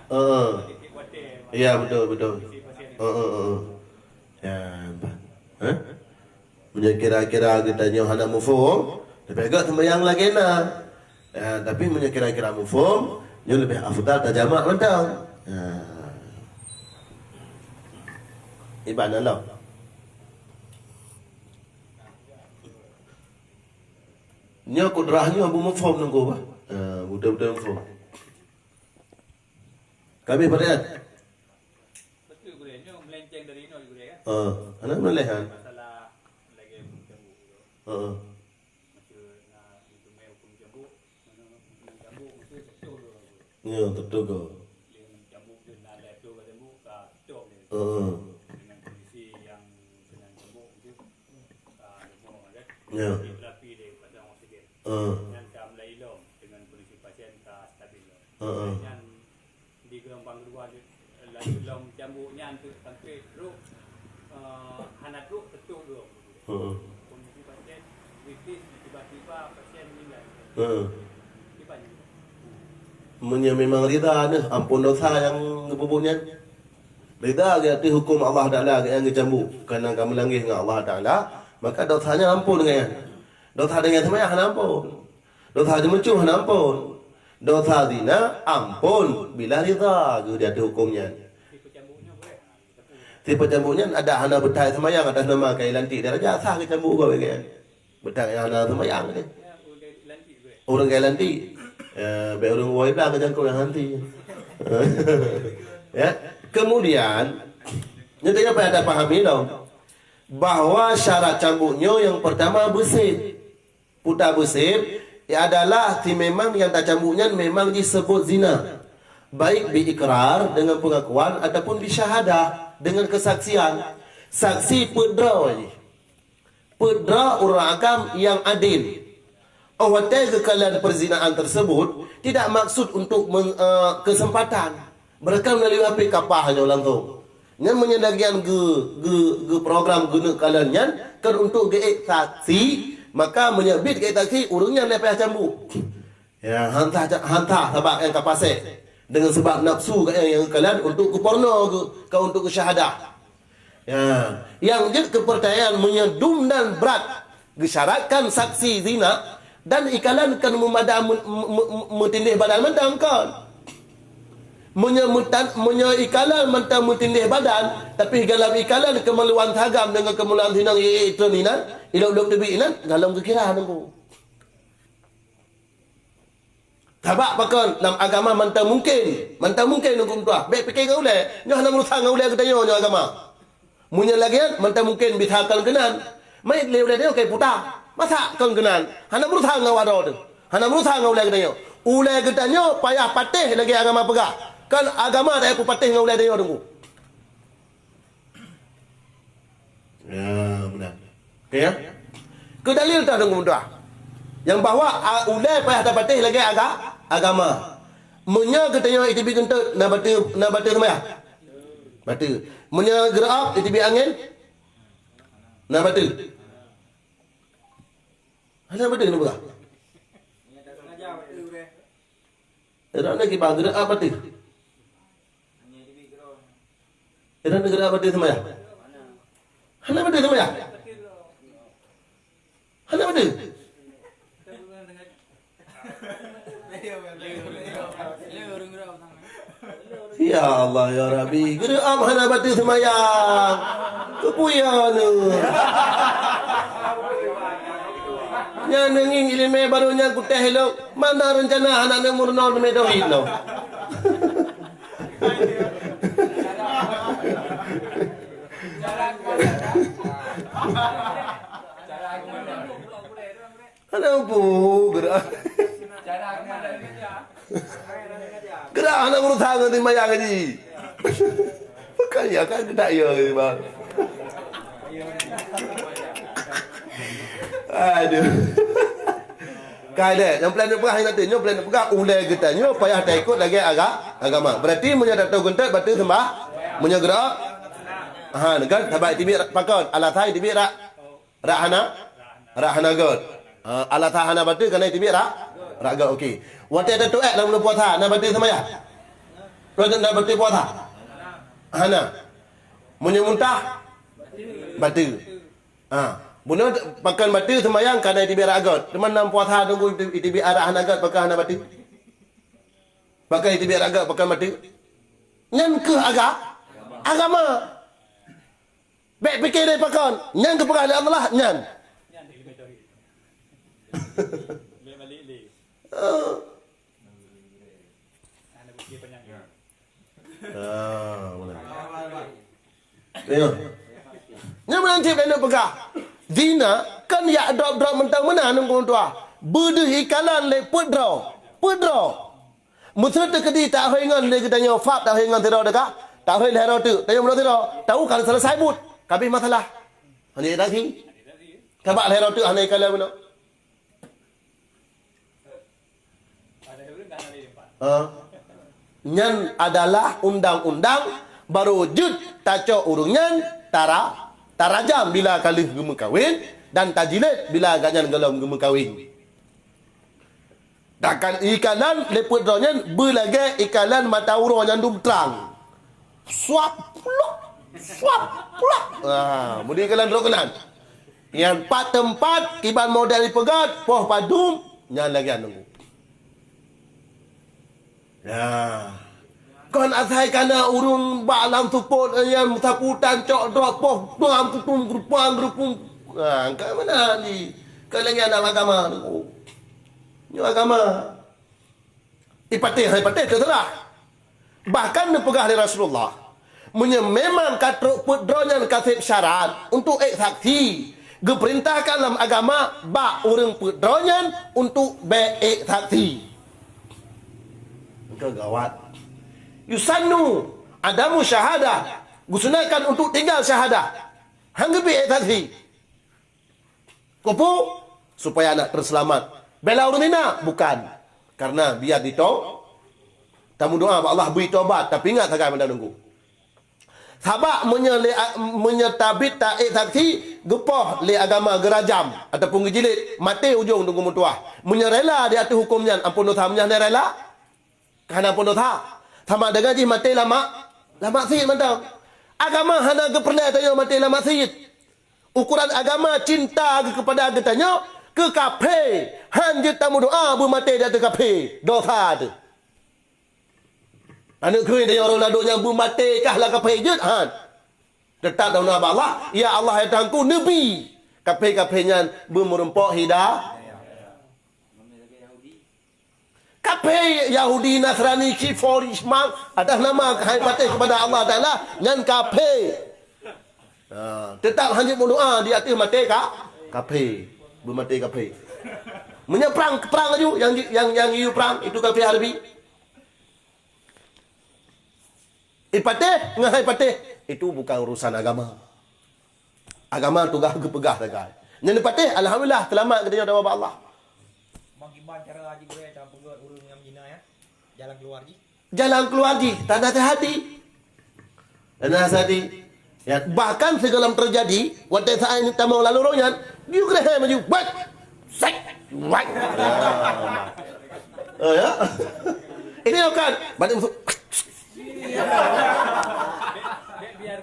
Heeh. Ya, betul, betul. Heeh, heeh. Ya, bah. Hah? Meunyoe kira-kira geutanyoe hana muphom, leubeh gét seumayang lagée na. Ya, tapi meunyoe kira-kira muphom, nyoe leubeh afdal tajamak mantong. Ya. Iban Allah. Nyoe kudrah nyoe beumuphom nunggu bah. Ha, beutôi-beutôi muphom. Ka abéh pertanyaan? Betul, Gurée. Nyoe melenceng dari inoe, Gurée, kan? Ha, hana meulehan. Masalah lagée cambuk tu. Ha. Maksud na ditumai hukum cambuk, cambuk mesti betul tu. Ya, betul tu. Yang cambuk tu na ada tu, cambuk ka stop dia. Ha. Dengan kondisi yang dengan cambuk tu, ka lemah kan. Ya. Terapi dia pasang oksigen. Ha. Nyan ka mulai ilom dengan kondisi pasien ka stabil lom. Ha, ha. Nyan di gelombang kedua ni, laju lom cambuk nyan tu sampai trok, eh, hana trok, teutôp dua. Ha, ha. Kondisi pasien kritis, tiba-tiba pasien meninggal. Ha. Kiban. Meunyoe memang rida neuh ampôn dosa nyang geupeubeuet nyan, rida geuh ateueh huköm Allah Taala nyang geucambuk, kareuna ka meulanggaih ngon Allah Taala, maka dosa nyan ampôn geuh nyan. Dosa deungon seumayang hana ampôn. Dosa jimeucue hana ampôn. Dosa zina ampôn bila rida geuh di ateueh huköm nyan. Si peucambuk nyan adak hana beutai seumayang atas nama kai lantik darajat, sah geucambuk gawée geuh nyan. Beutai nyang hana seumayang tadi. Ureuëng kai lantik. Ya, bék ureuëng woe blang keu jangkau nyang hanti. Ya. Kemudian, nyoe teuka payah tapahami lom bahwa syarat cambuk nyoe nyang pertama beusép. Puta beusép adalah si memang nyang tacambuk nyan memang jisebut zina, baik bi ikrar, dengan pengakuan, ataupun bi syahadah, dengan kesaksian. Saksi peuet droe jih. Peuet droe ureuëng agam nyang adil. Óh watée geukalon perzinaan tersebut, tidak maksud untuk men-, eh, kesempatan. Mereka melalui H P kapah nyoe langsung. Nyan meunyoe lagée nyan geu-, geu-, geuprogram geuneuk kalon nyan kan untuk geuék saksi, maka meunyoe biet geuék saksi, ureuëng nyan lé payah cambuk. Ya, hantah, hantah sabab nyang ka paséh. Dengan sebab nafsu geuék nyang geukalon untuk geuporno geu-, ka untuk geusyahadah. Ya, nyang jeuet keu peurtanyaan meunyoe dum dan brat geusyaratkan saksi zina dan ikalon kon meumada me-, me-, me-, meutindéh badan mantong kon. Meunyoe meutan-, meunyoe ikalon mantong meutindéh badan, tapi dalam ikalon keumaluan sagam deungon keumaluan sinong ié-ié treun inan, ilok-lok teubiet inan, golom geukira nunggu. Sabab pakon lam agama mantong mungken, mantong mungken huköm tuah. Bék pike ngon ulée, nyoe hana meurusan ngon ulée geutanyoe nyoe agama. Meunyoe lagée nyan mantong mungken bisa kon keunan. Mait lé ulée tanyoe kai puta, masa kon keunan. Hana meurusan ngon wadoe teuh. Hana meurusan ngon ulée geutanyoe. Ulée geutanyoe payah patéh lagée agama peugah. Kon agama tapeupeupatéh ngon ulée tanyoe teungku. Ya, meunan. Oke, ya. Keu dalil teuh deungon mudah. Nyang bahwa, a, ulée payah tapatéh lagée aga-, agama. Meunyoe geutanyoe iteubiet geunteuk, na bateue, na bateue seumayang? Bateue. Meunyoe geureuab iteubiet angén, na bateue? Hana bateue na peugah. Droeneuh kiban geureuab bateue. Droeneuh geureuab bateue seumayang. Hana bateue seumayang. Hana bateue. Ya Allah, ya Rabbi, geureuab hana bateue seumayang. Keupeue ya nyoe? Nyan neungieng iéleumé barô nyan kutéh lom. Mana rencana aneuk meurunoe teumé tauhid nyoe? Hana muphom, geura. Geura hana urusan ngon seumayang jih. Bukan ya kan, keudak ya, bang. Aduh. Kai deh, nyang plan peugah nyang teuh, nyoe plan peugah ulée geutanyoe payah taikot lagée aga-, agama. Berarti meunyoe tato geunteuk bateue seumayang, meunyoe geura, ha, kan, sabab iteubiet pakon, alasan iteubiet rak. Rak hana? Rak hana göt. Ha, alasan hana bateue kana iteubiet rak? Rak göt, okey. Watée tatuek lam buleuen puasa, na bateue seumayang? Droe na bateue puasa? Hana. Meunyoe muntah? Bateue. Ha. Bunoe pakon bateue seumayang ka na iteubiet rot göt. Teuma nam puasa teungku iteubiet rot hana göt, pakon hana bateue? Pakon iteubiet rot göt, pakon bateue? Nyan keuh aga-, agama. Bèk pike lé pakon. Nyan geupeugah lé Allah, nyan. Ah, meunan. Ya. Nyan meunan cit lé peugah. Zina kan yak drop-drop mantong meunan nunggu tuah. Beudeuh ikalan lé peuet droe. Peuet droe. Meuseu teukeudi takhôi ngon lé geutanyoe fab takhôi ngon sidroe teuka. Takhôi lhèe droe teuk. Tanyoe bunoe sidroe. Tahu kan selesai buet. Kabéh masalah. Hana tahi. Kabak lhèe droe teuk hana ikalan bunoe. Ha? Nyan adalah undang-undang, barô jeuet tacok ureuëng nyan tara-, tarajam bila ka lheueh geumeukawen dan tajilét bila gobnyan gohlom geumeukawen. Takkan ikalan lé peuet droe nyan beulagèe ikalan mata uroe nyang dum trang. Suap, plup, suap, plup. Ah, mudi ikalan droe keunan. Nyan pat teumpat kiban model ipeugöt, poh padum, nyan lagèe nunggu. Nah. Kon asai kana ureuëng bak lam seupôt nyan saputan cok droe poh, tuang kutum geurupang geurupung. Nah, ka meunan di. Ka lagèe dalam agama nunggu. Nyoe agama. Ipatéh, ipatéh teuseurah. Bahkan neupeugah lé Rasulullah, meunyoe memang ka trok peuet droe nyan ka sép syarat untuk ék saksi, geupeurintahkan lam agama bak ureuëng peuet droe nyan untuk bèk ék saksi. Engka gawat. Yusannu adamu syahadah. Geusunatkan untuk tinggal syahadah. Han geubri ék saksi. Keupeue? Supaya nak teuseulamat. Bela ureuëng zina? Bukan. Karena biar dito-, tameudoa bak Allah bri tobat, tapi ingat sagai mantong nunggu. Sabab meunyoe lé a-, meunyoe tabit taék saksi, geupoh lé agama geurajam ataupun geujilid, maté ujong teungku meutuah. Meunyoe rela di ateueh huköm nyan, ampôn dosa meunyoe hana rela? Ka hana pun dosa. Sama dengan jih maté lam ma-, lam maksiet mantong. Agama hana geupeureulèe tanyoe maté lam maksiet. Ukuran agama cinta geuh keupada geutanyoe keu kaphé, han jeuet tameudoa beumaté di ateueh kaphé. Dosa teuh. Aneuk keuh tanyoe ureuëng ladôm nyang beumaté kah lam kaphé jeuet han. Teutap tameudoa bak Allah, "Ya Allah, ya Tuhanku, neubi kaphé-kaphé nyan beumeurumpok hida-" Kaphé Yahudi, Nasrani, Kufar, Islam, atas nama hai patéh kepada Allah Taala, nyan kaphé. Ha, teutap han jeuet meudoa di ateueh maté ka, kaphé. Beumaté kaphé. Meunyoe prang, prang laju, nyang, nyang, nyang yue prang, itu kaphé Arabi. Ipatéh ngon han ipatéh, itu bukan urusan agama. Agama tugaih geupeugah sagai. Nyan ipatéh, alhamdulillah, seulamat geutanyoe dawa bak Allah. Bang, kiban cara Haji Ibrahim cara peugöt ureuëng nyang zina, ya? Jalan keluar jih? Jalan keluar jih, tanasihati. Tanasihati. Ya, bahkan sigohlom teujadi, watèe saát nyoe tamong lam lorong nyan, geuyue geureuhée maju. Wek! Sek! Wek! Oh, ya. Ini bukan. Badan masuk.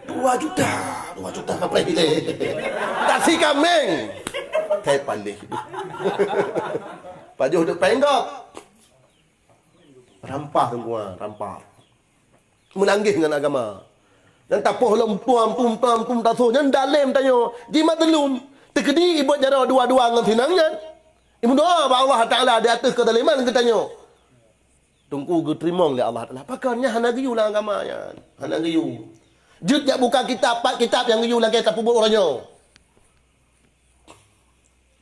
Dua juta, dua juta sampai ini. Taksi kameng. Saya paling. Pajoh untuk penggop. Rampah semua, rampah. Meulangeh ngon agama. Nyan tapoh lom pum, pum, pum, pum, tasoh nyan dalem tanyoe. Jimazlum. Teukeudi ibot jaroe dua-dua ngon sinang nyan. Imeudoa bak Allah Taala di ateueh keuzaliman geutanyoe. Teungku geuteurimong lé Allah Taala. Pakon nyan hana geuyue lam agama nyan. Hana geuyue. Jeuet jak buka kitab, pat kitab nyang geuyue lagèe tapeubuet uroe nyoe.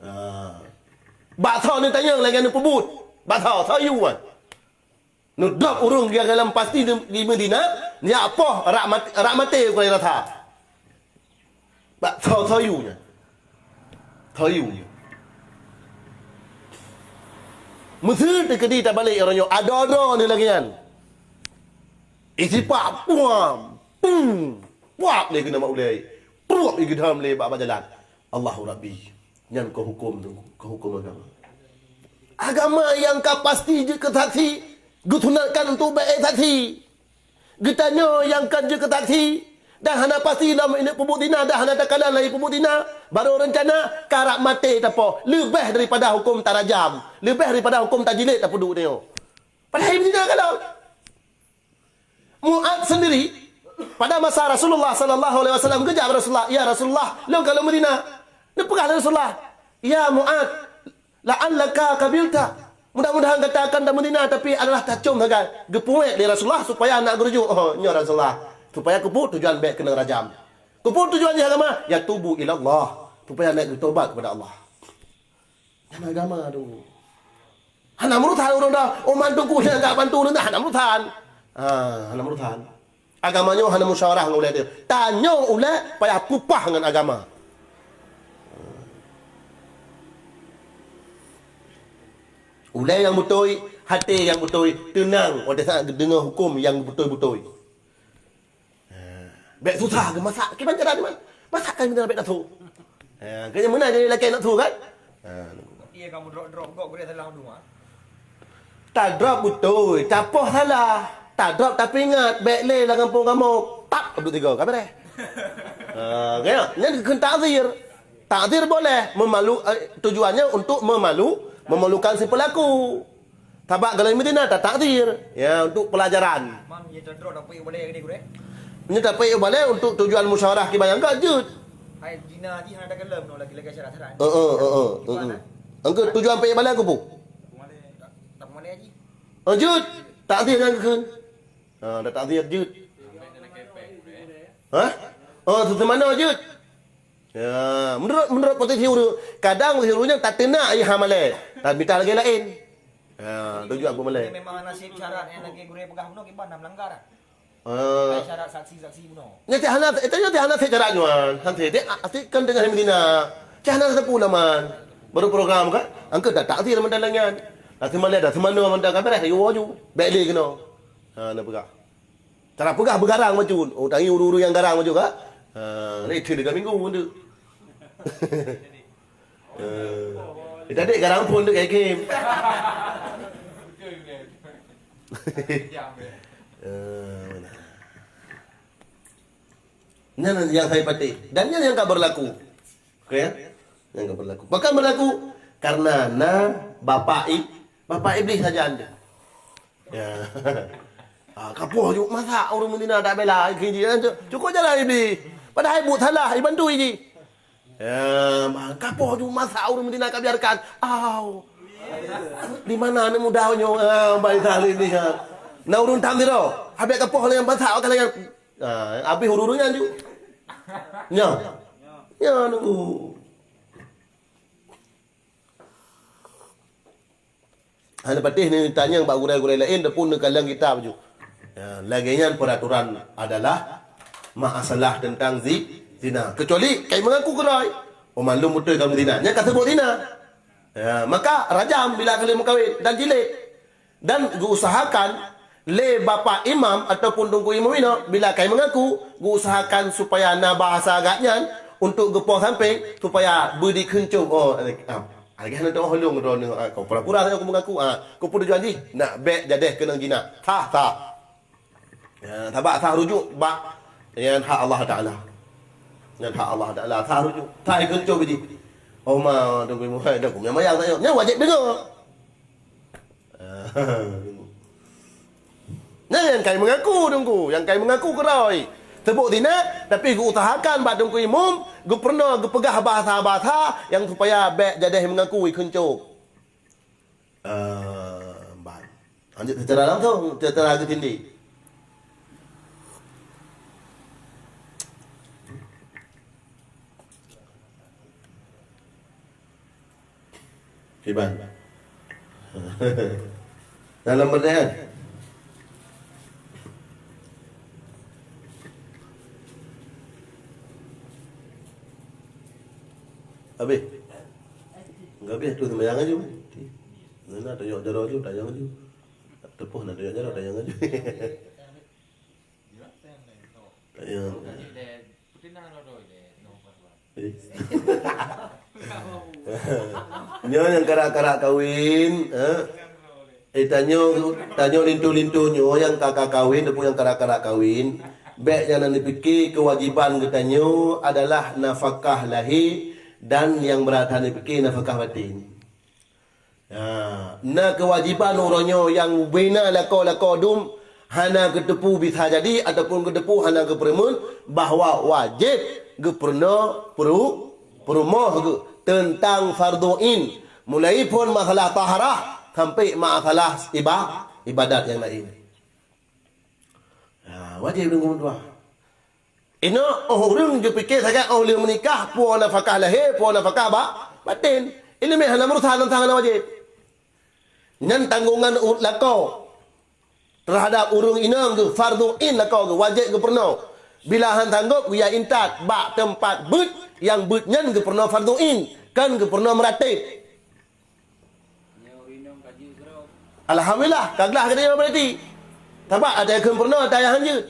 Ah. Bak soe neutanyong lagèe neupeubuet? Bak soe, soe yue wan? Neudrop ureuëng di dalam pasti di, di Madinah, nyak poh rak mat-, rak maté ukeue rasa. Bak soe, soe yue nyan. Soe yue nyan. Meuseu teukeudi tabalek uroe nyoe, adoe-adoe ni lagèe nyan. Isipak, puam, pum, puap lé keuneuk mak ulèe. Puap lé geudham lé bak, bak jalan. Allahu Rabbi. Nyan keu huköm tu, keu huköm agama. Agama nyang ka pasti jeuet keu saksi, geusunatkan untuk bèk ék saksi. Geutanyoe nyang kon jeuet keu saksi, dan hana pasti lom inong peubuet zina dan hana takalon lagée peubuet zina, barô reuncana karab maté tapoh, leubeh daripada huköm tarajam, leubeh daripada huköm tajilid tapeuduek nyoe. Padahai beuzina ka lom. Mu'adz sendiri, pada masa Rasulullah sallallahu alaihi wasallam geujak bak Rasulullah, "Ya Rasulullah, lôn ka lôn meuzina." Neupeugah lé Rasulullah, "Ya Mu'adz, la'allaka qabilta." Mudah-mudahan gata akan tameuzina, tapi adalah tacom sagai. Geupuwék lé Rasulullah supaya nak geurujuk. Oh, nyoe Rasulullah. Supaya keupeue tujuan bék keunong rajam. Keupeue tujuan jih agama? Yatubu ilallah. Supaya nak geutobat kepada Allah. Nyan agama tu. Hana meurusan ureuëng dah, oh, mantu ku nyang ka bantu ureuëng dah, hana meurusan. Ha, hana meurusan. Agama nyoe hana musyawarah ngon ulée teuh. Tanyoe ulée payah peupah ngon agama. Ulée nyang beutôi, até nyang beutôi, teunang watée saat geudeungoe huköm nyang beutôi-beutôi. Ha, bék susah geumasak, kiban cara nyoe. Masak kan meunan bék nafsu. Ha, keu nyan meunan jadi lakée nafsu kan? Ha. Iya kamu drop-drop gok gurée salah dua. Tadrop beutôi, tapoh salah. Tadrop tapi ingat, bék lé lam gampông kamoe. Tap, dua tiga, ka beres. Ha, kaya, nyan keukeun takzir. Takzir boleh, memalu, eh, tujuannya untuk memalu, memalukan si pelaku. Sabab kalau Madinah tak takzir, ya, untuk pelajaran. Mam, ya tadrop dapat boleh gede gurée. Ini dapat boleh untuk tujuan musyawarah kiban nyang ka jeuet. Hai zina ji hana dalam no lagi-lagi syarat-syarat. Heeh, heeh, heeh. Angka tujuan payah balai aku pu. Tak mana ji? Oh, jeuet. Takzir nyang keukeun. Ha, dah takzir jeuet. Hah? Oh, tu mana jeuet? Ya, menurut, menurut posisi ureuëng, kadang posisi ureuëng nyan tateunak ayah malée, tapi tak lagi lain. Ya, tujuan apa malée? Memang nasib syarat yang lagi gurée peugah bunoe kiban na melanggar. Ah. Hai syarat saksi-saksi bunoe. Nyan cak hana, itu nyan cak hana cak cara nyoe. Hana cak, cak kan dengan Medina. Cak hana sapeue laman. Baru program kan? Angka dah takzir mandalangan. Dah semalai dah semano mandalangan beres, ayo waju. Baik dia kena. Ha, nak peugah. Cara peugah beugarang macam. Oh, tangi uru-uru yang garang macam kah? Ha, ni itu tiga minggu tu. Eh, eh, tadi garang pun tu kayak game. Eh, mana? Nyan yang saya patik. Dan nyan yang ka berlaku. Oke ya? Yang ka berlaku. Bahkan berlaku karena na bapak i, bapak iblis saja anda. Ya. Ah, kapoh ju masa ureuëng Medina tak bela, kiji, eh, cu-, cukup jalan iblis. Padahal buet salah, ibantu iji. Ya, ma-, kapoh ju masa ureuëng Medina ka biarkan. Au. Di mana anak muda nyoe, ah, baik tali ni, ha. Na ureuëng tam tiro. Habis kapoh dengan masa akan dengan. Ah, habis ureuëng nyan ju. Nya. Ya, nunggu. Hana patéh ni tanyong bak gurée-gurée laén, ataupun neukalon kitab ju. Ya, lagée nyan peraturan adalah masalah tentang zi-, zina. Kecuali kai mengaku keurôi, oh, mandum beutôi kamu zina. Nyan ka sebut zina. Ya, maka rajam bila kali meukawen dan jilid. Dan geuusahakan lé bapak imam ataupun teungku imum inoe bila kai mengaku, geuusahakan supaya na bahasa agak nyan untuk geupoh sampéng supaya beudikeuncok. Oh, ah. Lagée hana teuoh lôn droeneuh, ah, kau pura-pura saja aku mengaku, ah, kau pun tujuan jih nak bék jadeh keunong zina. Sah, sah. Ya, sabab sah rujuk bak nyan hak Allah Taala. Nyan hak Allah Taala, sah rujuk. Sah ikeuncok jih. Oh ma, tunggu muhai dah kumya mayang saja. Nyan wajéb deungoe. Nah, nyang kai mengaku teungku, nyang kai mengaku keurôi. Teubuk zina, tapi geuusahakan bak teungku imum, geupeurunoe geupeugah bahasa-bahasa nyang supaya bék jadeh mengaku ikeuncok. Ah, ban. Lanjut secara langsung, secara geutindih. Kiban. Dalam pertanyaan. Habis. Enggak habis tu sembahyang aja. Mana tayok jaro tu, tayang aja. Tepuh nak tayok jaro, tayang aja. Ya. Eh. Nyoe nyang karak-karak kawin, eh? Eh, tanyoe, tanyoe linto-linto nyoe nyang ka, ka kawin ataupun nyang ka, ka kawen, bèk nyang na neupike keuwajéban geutanyoe adalah nafakah lahé dan nyang brat hana neupike nafakah batén. Ya, na keuwajéban uroe nyoe nyang bina lakoe-lakoe dum hana geuteupeue bisa jadi ataupun geuteupeue hana geupeureumeun bahwa wajéb geupeurunoe peurumoh geuh teuntang fardhu ain, mulai phon masalah taharah sampai masalah iba-, ibadat nyang laén. Ha, wajéb deungon dua. Inoe, óh ureuëng geupike sagai óh lheueh meunikah, puwoe nafakah lahé, puwoe nafakah ba-, batén. Ileumèe hana meurusan, hana wajéb. Nyan tanggongan u-, lakoe teuhadap ureuëng inong geuh, fardhu ain lakoe geuh, wajéb geupeurunoe. Bila han sanggob, geuyue intat bak teumpat beuet nyang beuet nyan geupeurunoe fardhu ain, kon geupeurunoe meuratéb. Alhamdulillah, ka glah geutanyoe berarti. Sabab ada kheun peurunoe, ada nyang hanjeuet.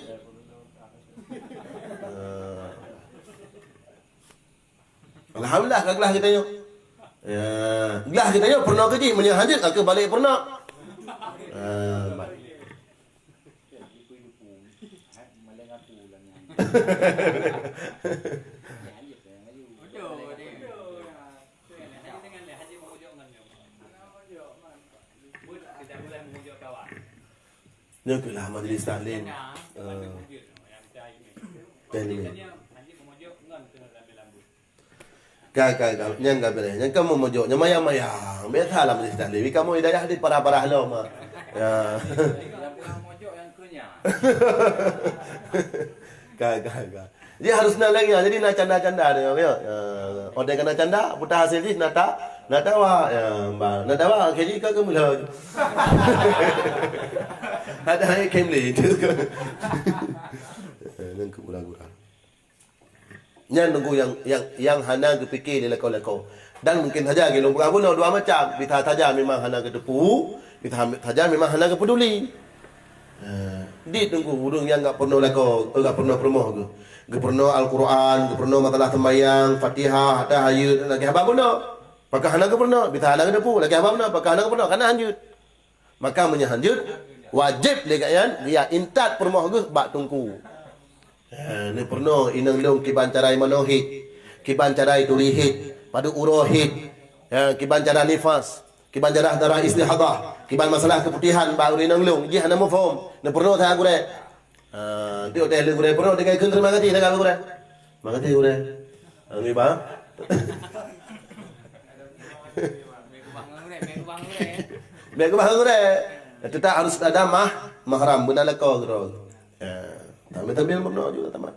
Alhamdulillah, ka glah geutanyoe. Ya, glah geutanyoe peurunoe keu jih, meunyoe hanjeuet, ka keuh balek peurunoe. Ah, ba-, Nyoe keuh lah majlis taklim. Eh, taklim. Ka, ka, ka, nyang ka beureh. Nyang ka meumojok, nyang mayang-mayang. Biasa lah majlis taklim. Kamoe hidayah di parah-parah lom, ah. Ya. Ka, ka, ka. Jadi harus na lagèe nyan. Jadi na canda-canda dia, ya. Ya. Odeh kana canda, peue hasé jih na ta-, na tawa. Ya, ba, na tawa, akhé jih ka keumeulo. Ada lagèe kemle. Nyan keu gura-gura. Nyan teungku nyang, nyang, nyang hana geupike lé lakoe-lakoe. Dan mungkin saja lôn peugah bunoe dua macam. Bisa saja memang hana geuteupeue, bisa saja memang hana geupeuduli. Eh, di teungku ureuëng nyang gak peurunoe lakoe, gak peurunoe peurumoh geuh. Geupeurunoe Al-Quran, geupeurunoe masalah sembahyang, Fatihah, tahajud, lagèe haba bunoe. Pakon hana geupeurunoe, bisa hana geuteupeue, lagèe haba bunoe, pakon hana geupeurunoe, kana hanjeuet. Maka meunyoe hanjeuet, wajéb lé gobnyan geuyue intat peurumoh geuh bak teungku. Eh, neupeurunoe inong lôn kiban cara imanoe hét, kiban cara ituri hét, padub uroe hét, eh, kiban cara nifas, kiban cara darah istihadah, kiban masalah keuputihan bak ureuëng inong lôn, jih hana muphom, neupeurunoe sagai gurèe. Ah, tiep teh lé gurèe peurunoe, tinggai kheun terima kasih, tinggai gurèe. Terima kasih gurèe. Ami ba. Bèk keubah ngon gurèe. Tetap harus ada mah-, mahram, beuna lakoe keudroe. Ya. Tapi, tapi peurunoe juga tamat.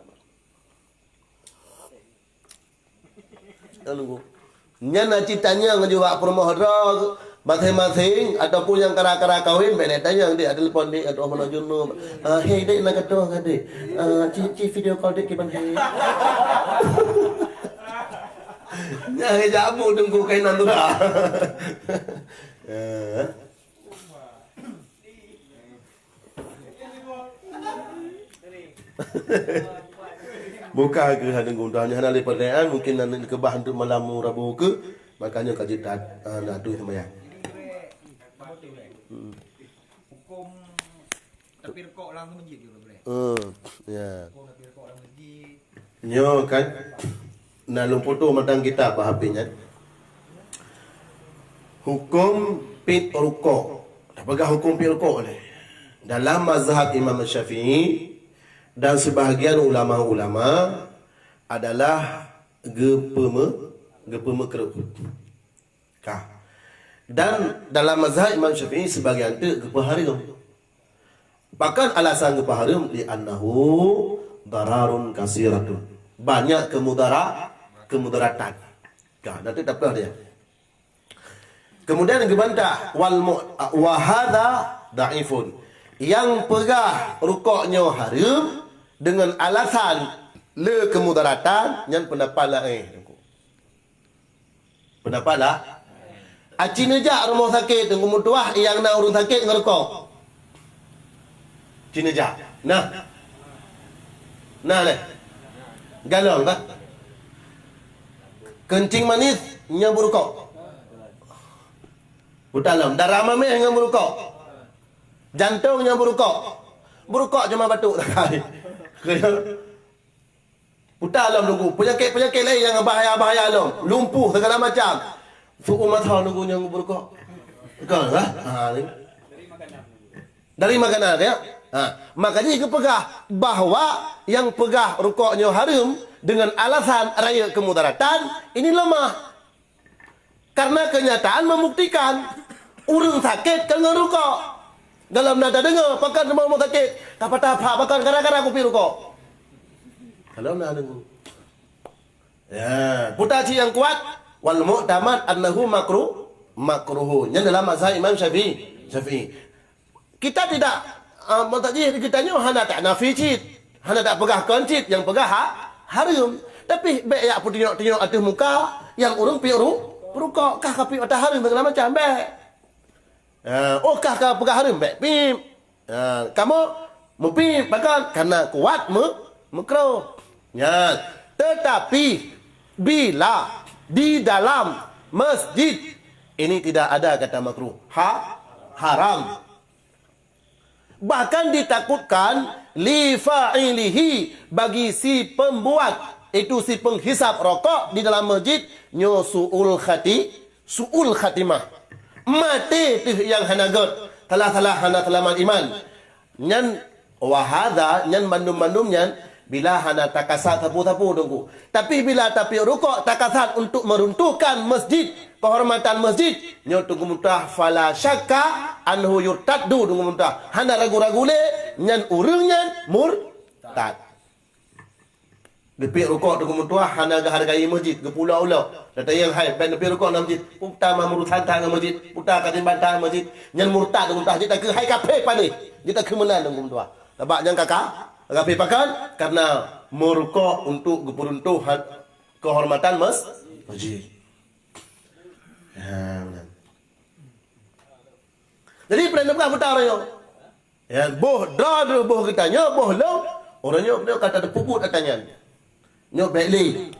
Nyan na cit tanyong ju bak peurumoh droe maséng-maséng ataupun nyang kara-kara kawin, bèk lé tanyong, "Dek, ada telepon, Dek, atau mana junub?" "Ah, hei, Dek, na gadoh ka, Dek?" "Ah, ci, ci video call, Dek, kiban, hei." Nyan hei jabu teungku kainan tu dah. Eh. Buka keu hana guna, hana lé pertanyaan, mungkin nanti keubah untuk malam Rabu ke, makanya ka jeuet dat-, ah, na tuh sembahyang. Hmm. Hukum tapi rukok lam masjid juga boleh. Hmm, ya. Hukum tapi rukok lam masjid. Nyoe kan, na lôn foto mantong kitab bak H P nyan. Huköm pet rukok. Tapeugah huköm pet rukok nyoe. Dalam mazhab Imam Syafi'i dan sebahagian ulama-ulama adalah geupeume-, geupeumeukruh. Ka. Dan dalam mazhab Imam Syafi'i sebagian teuk geupeuhareuem. Pakon alasan geupeuhareuem? Li'annahu dararun kasiratun. Banyak kemudara-, kemudaratan. Ka, nanti tapeugah dia. Kemudian geubantah, wal mu-, wa hadza dhaifun. Nyang peugah rukok nyoe hareuem deungon alasan le kemudaratan, nyan peundapat laén. Peundapat lah. Aci neujak rumoh sakét teungku meutuah nyang na ureuëng sakét ngon rukok. Ci neujak. Nah. Nah leh. Galong bah. Keuncing manis nyang beurukok. Buta lom. Darah mameh nyang beurukok. Jantong nyang beurukok. Beurukok cuma batuk sagai. Puta lom Teungku. Penyakit-penyakit laén nyang bahaya-bahaya lom. Lumpuh segala macam. Su'u mata Teungku nyang beurukok. Kan, ha? Ha, ni. Dari makanan, ya. Ha. Makanya geupeugah bahwa nyang peugah rukok nyoe hareuem dengan alasan rayeuk keumudaratan, ini lemah. Karena kenyataan membuktikan, ureuëng sakét ka ngon rukok. Golom na tadeungoe, pakon rumoh-rumoh sakét, ka patah pha pakon gara-gara kupi rukok. Golom na deungoe. Ya, puta cit nyang kuat, wal mu'tamad annahu makruh, makruh. Nyan dalam mazhab Imam Syafi'i. Syafi'i. Kita tidak, ah, maksud jih geutanyoe hana tak nafi cit, hana tak peugah kon cit, nyang peugah ha, hareuem. Tapi bék yak peutunyok-tunyok ateueh muka nyang ureuëng piep ru-, peurukok, kah ka piep ata hareuem segala macam, bék. Ah, oh kah ka peugah hareuem, bék piep. Ah, kamoe mupiep pakon karena kuat me-, meukroh. Ya, tetapi bila di dalam masjid ini tidak ada kata makruh. Ha, haram. Bahkan ditakutkan li fa'ilihi, bagi si pembuat, itu si penghisap rokok di dalam masjid, nyoe su'ul khati-, su'ul khatimah. Maté teuh nyang hana gét, salah-salah hana seulamat iman. Nyan, wa hadza, nyan bandum-bandum nyan bila hana takasat sapeue-sapeue Teungku. Tapi bila tapiep rukok takasat untuk meruntuhkan masjid, kehormatan masjid, nyoe Teungku Muntah, fala syakka anhu yurtaddu Teungku Muntah. Hana ragu-ragu lé, nyan ureuëng nyan murtad. Geupiep rukok Teungku Muntah hana geuhargai masjid, geupula ulok. Datang nyang hai, ban geupiep rukok lam masjid, puta mah meurusan that ngon masjid, puta ka timbang that masjid. Nyan murtad Teungku Muntah, jeuet takheun hai kafé panéh, jeuet takheun meunan Teungku Muntah. Sabab nyang ka ka, kafé pakon, karena meurukok untuk geupeuruntuh ha-, kehormatan mas-, masjid. Ha, meunan. Jadi, peureulèe neupeugah buta uroe nyoe. Ya, boh droe deuh boh geutanyoe, boh lôn, uroe nyoe, nyoe ka tateupeubeuet ata nyan. Nyoe bèk lé.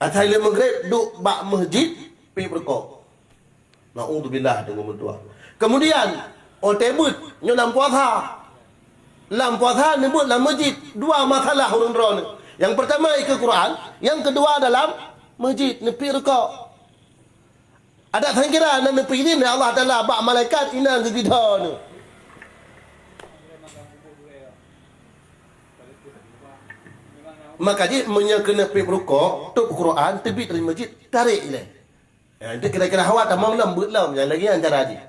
Asai lé Maghrib duek bak masjid, piep rukok. Naudzubillah, Teungku Muntah. Kemudian, watèe beuet, nyoe lam puasa. Lam puasa neubeuet lam masjid, dua masalah ureueng droeneuh. Nyang peurtama ikeue Quran, nyang keudua dalam masjid neupiep rukok. Adak sangkira na neupeuidhin lé Allah Taala bak malaikat inan geugidoe nyoe. Maka jih meunyoe keuneuk piep rukok, tôb Quran, teubiet dari masjid, tarek ilèe. Ya, itu kira-kira hawa tamong lom, beuet lom, nyang lagèe nyan cara jih.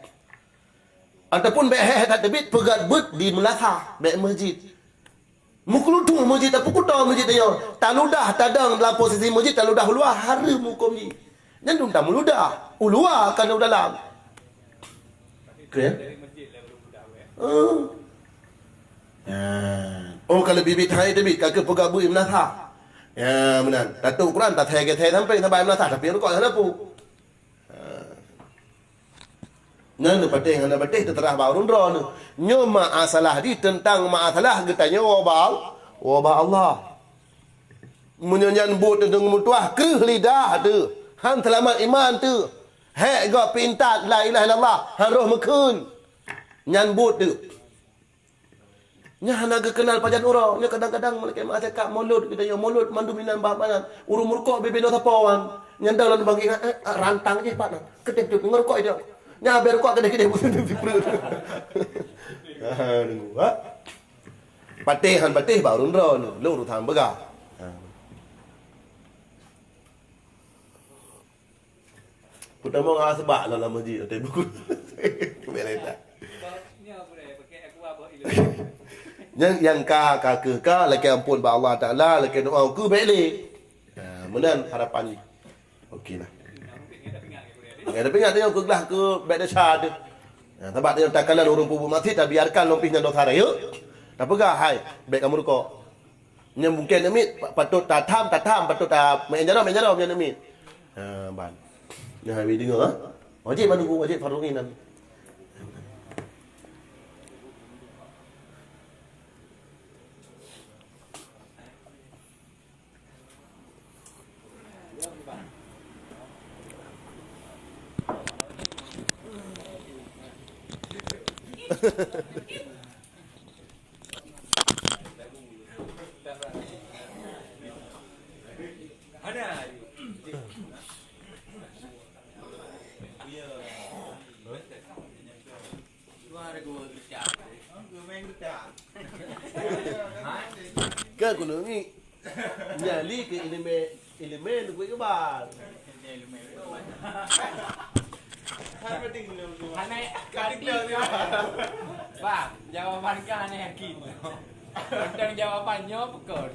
Ataupun bèk hék-hék that teubiet, peugöt beuet di meulasah, bèk masjid. Meukeulutong masjid, tapeukuto masjid nyoe. Taludah tadong dalam posisi masjid, taludah u luwa, hareuem hukôm jih. Nyan dum tameuludah. U luwa ka u dalam. Oke. Eh. Ya. Oh, kalau bibit hai teubiet, ka keuh peugah beuet meulasah. Ya, meunan. Tatôb Quran, tathèe-thèe sampéng, saban meulasah, tapi rukok hana pu. Ha. Nyan neupatéh hana patéh teuteurah bak ureueng droeneuh. Nyoe masalah jih teuntang masalah geutanyoe woe bak Al-, woe bak Allah. Meunyoe nyan buet teuh Teungku Muntah kreueh lidah teuh, han seulamat iman teuh. Hék gob peuintat la ilaha illallah, han roh meukheun. Nyan buet teuh. Nyan hana geukeunal pajan uroe. Nyoe kadang-kadang meulakèe masyarakat mulod, geutanyoe mulod mandum inan bak meunan. Ureueng meurukok bibit sapo wan. Nyan dang lam bagi, eh, eh, rantang jih pat na. Keudeh tu ngeurukok idéh. Nyan habéh rukok keudeh-keudeh buet sipreuk. Ha, deungö, ha. Patéh han patéh bak ureueng droeneuh. Lôn urusan peugah. Ha. Peutamong ah seubak lam, lam masjid, watèe buku. Bèk lé that. Nyang, nyang ka, ka keuh ka, lakèe amphon bak Allah Taala, lakèe doa keu bèk lé. Ha, meunan harapan jih. Oke lah. Ya, tapi ingat teuh keu glah keu bèk desya teuh. Ha, sabab teuh takalon ureueng peubuet maksiet, tabiarkan lom pih nyan dosa rayeuk. Tapeugah, "Hai, bèk kamoe rukok." Nyan mungken aneuk miet pa-, patôt tatham, tatham, patôt ta-, meu'en jaroe, meu'en jaroe nyan aneuk miet. Ha, ban. Nyan hai deungö, ha? Wajéb mandum, wajéb fardhu ain nyan. Ke gunung ni. Nyali ke ileumèe, ileumèe lugu kebal. Hana, Bang, jawaban ka hana yakin. Tentang jawaban nyoe pekon.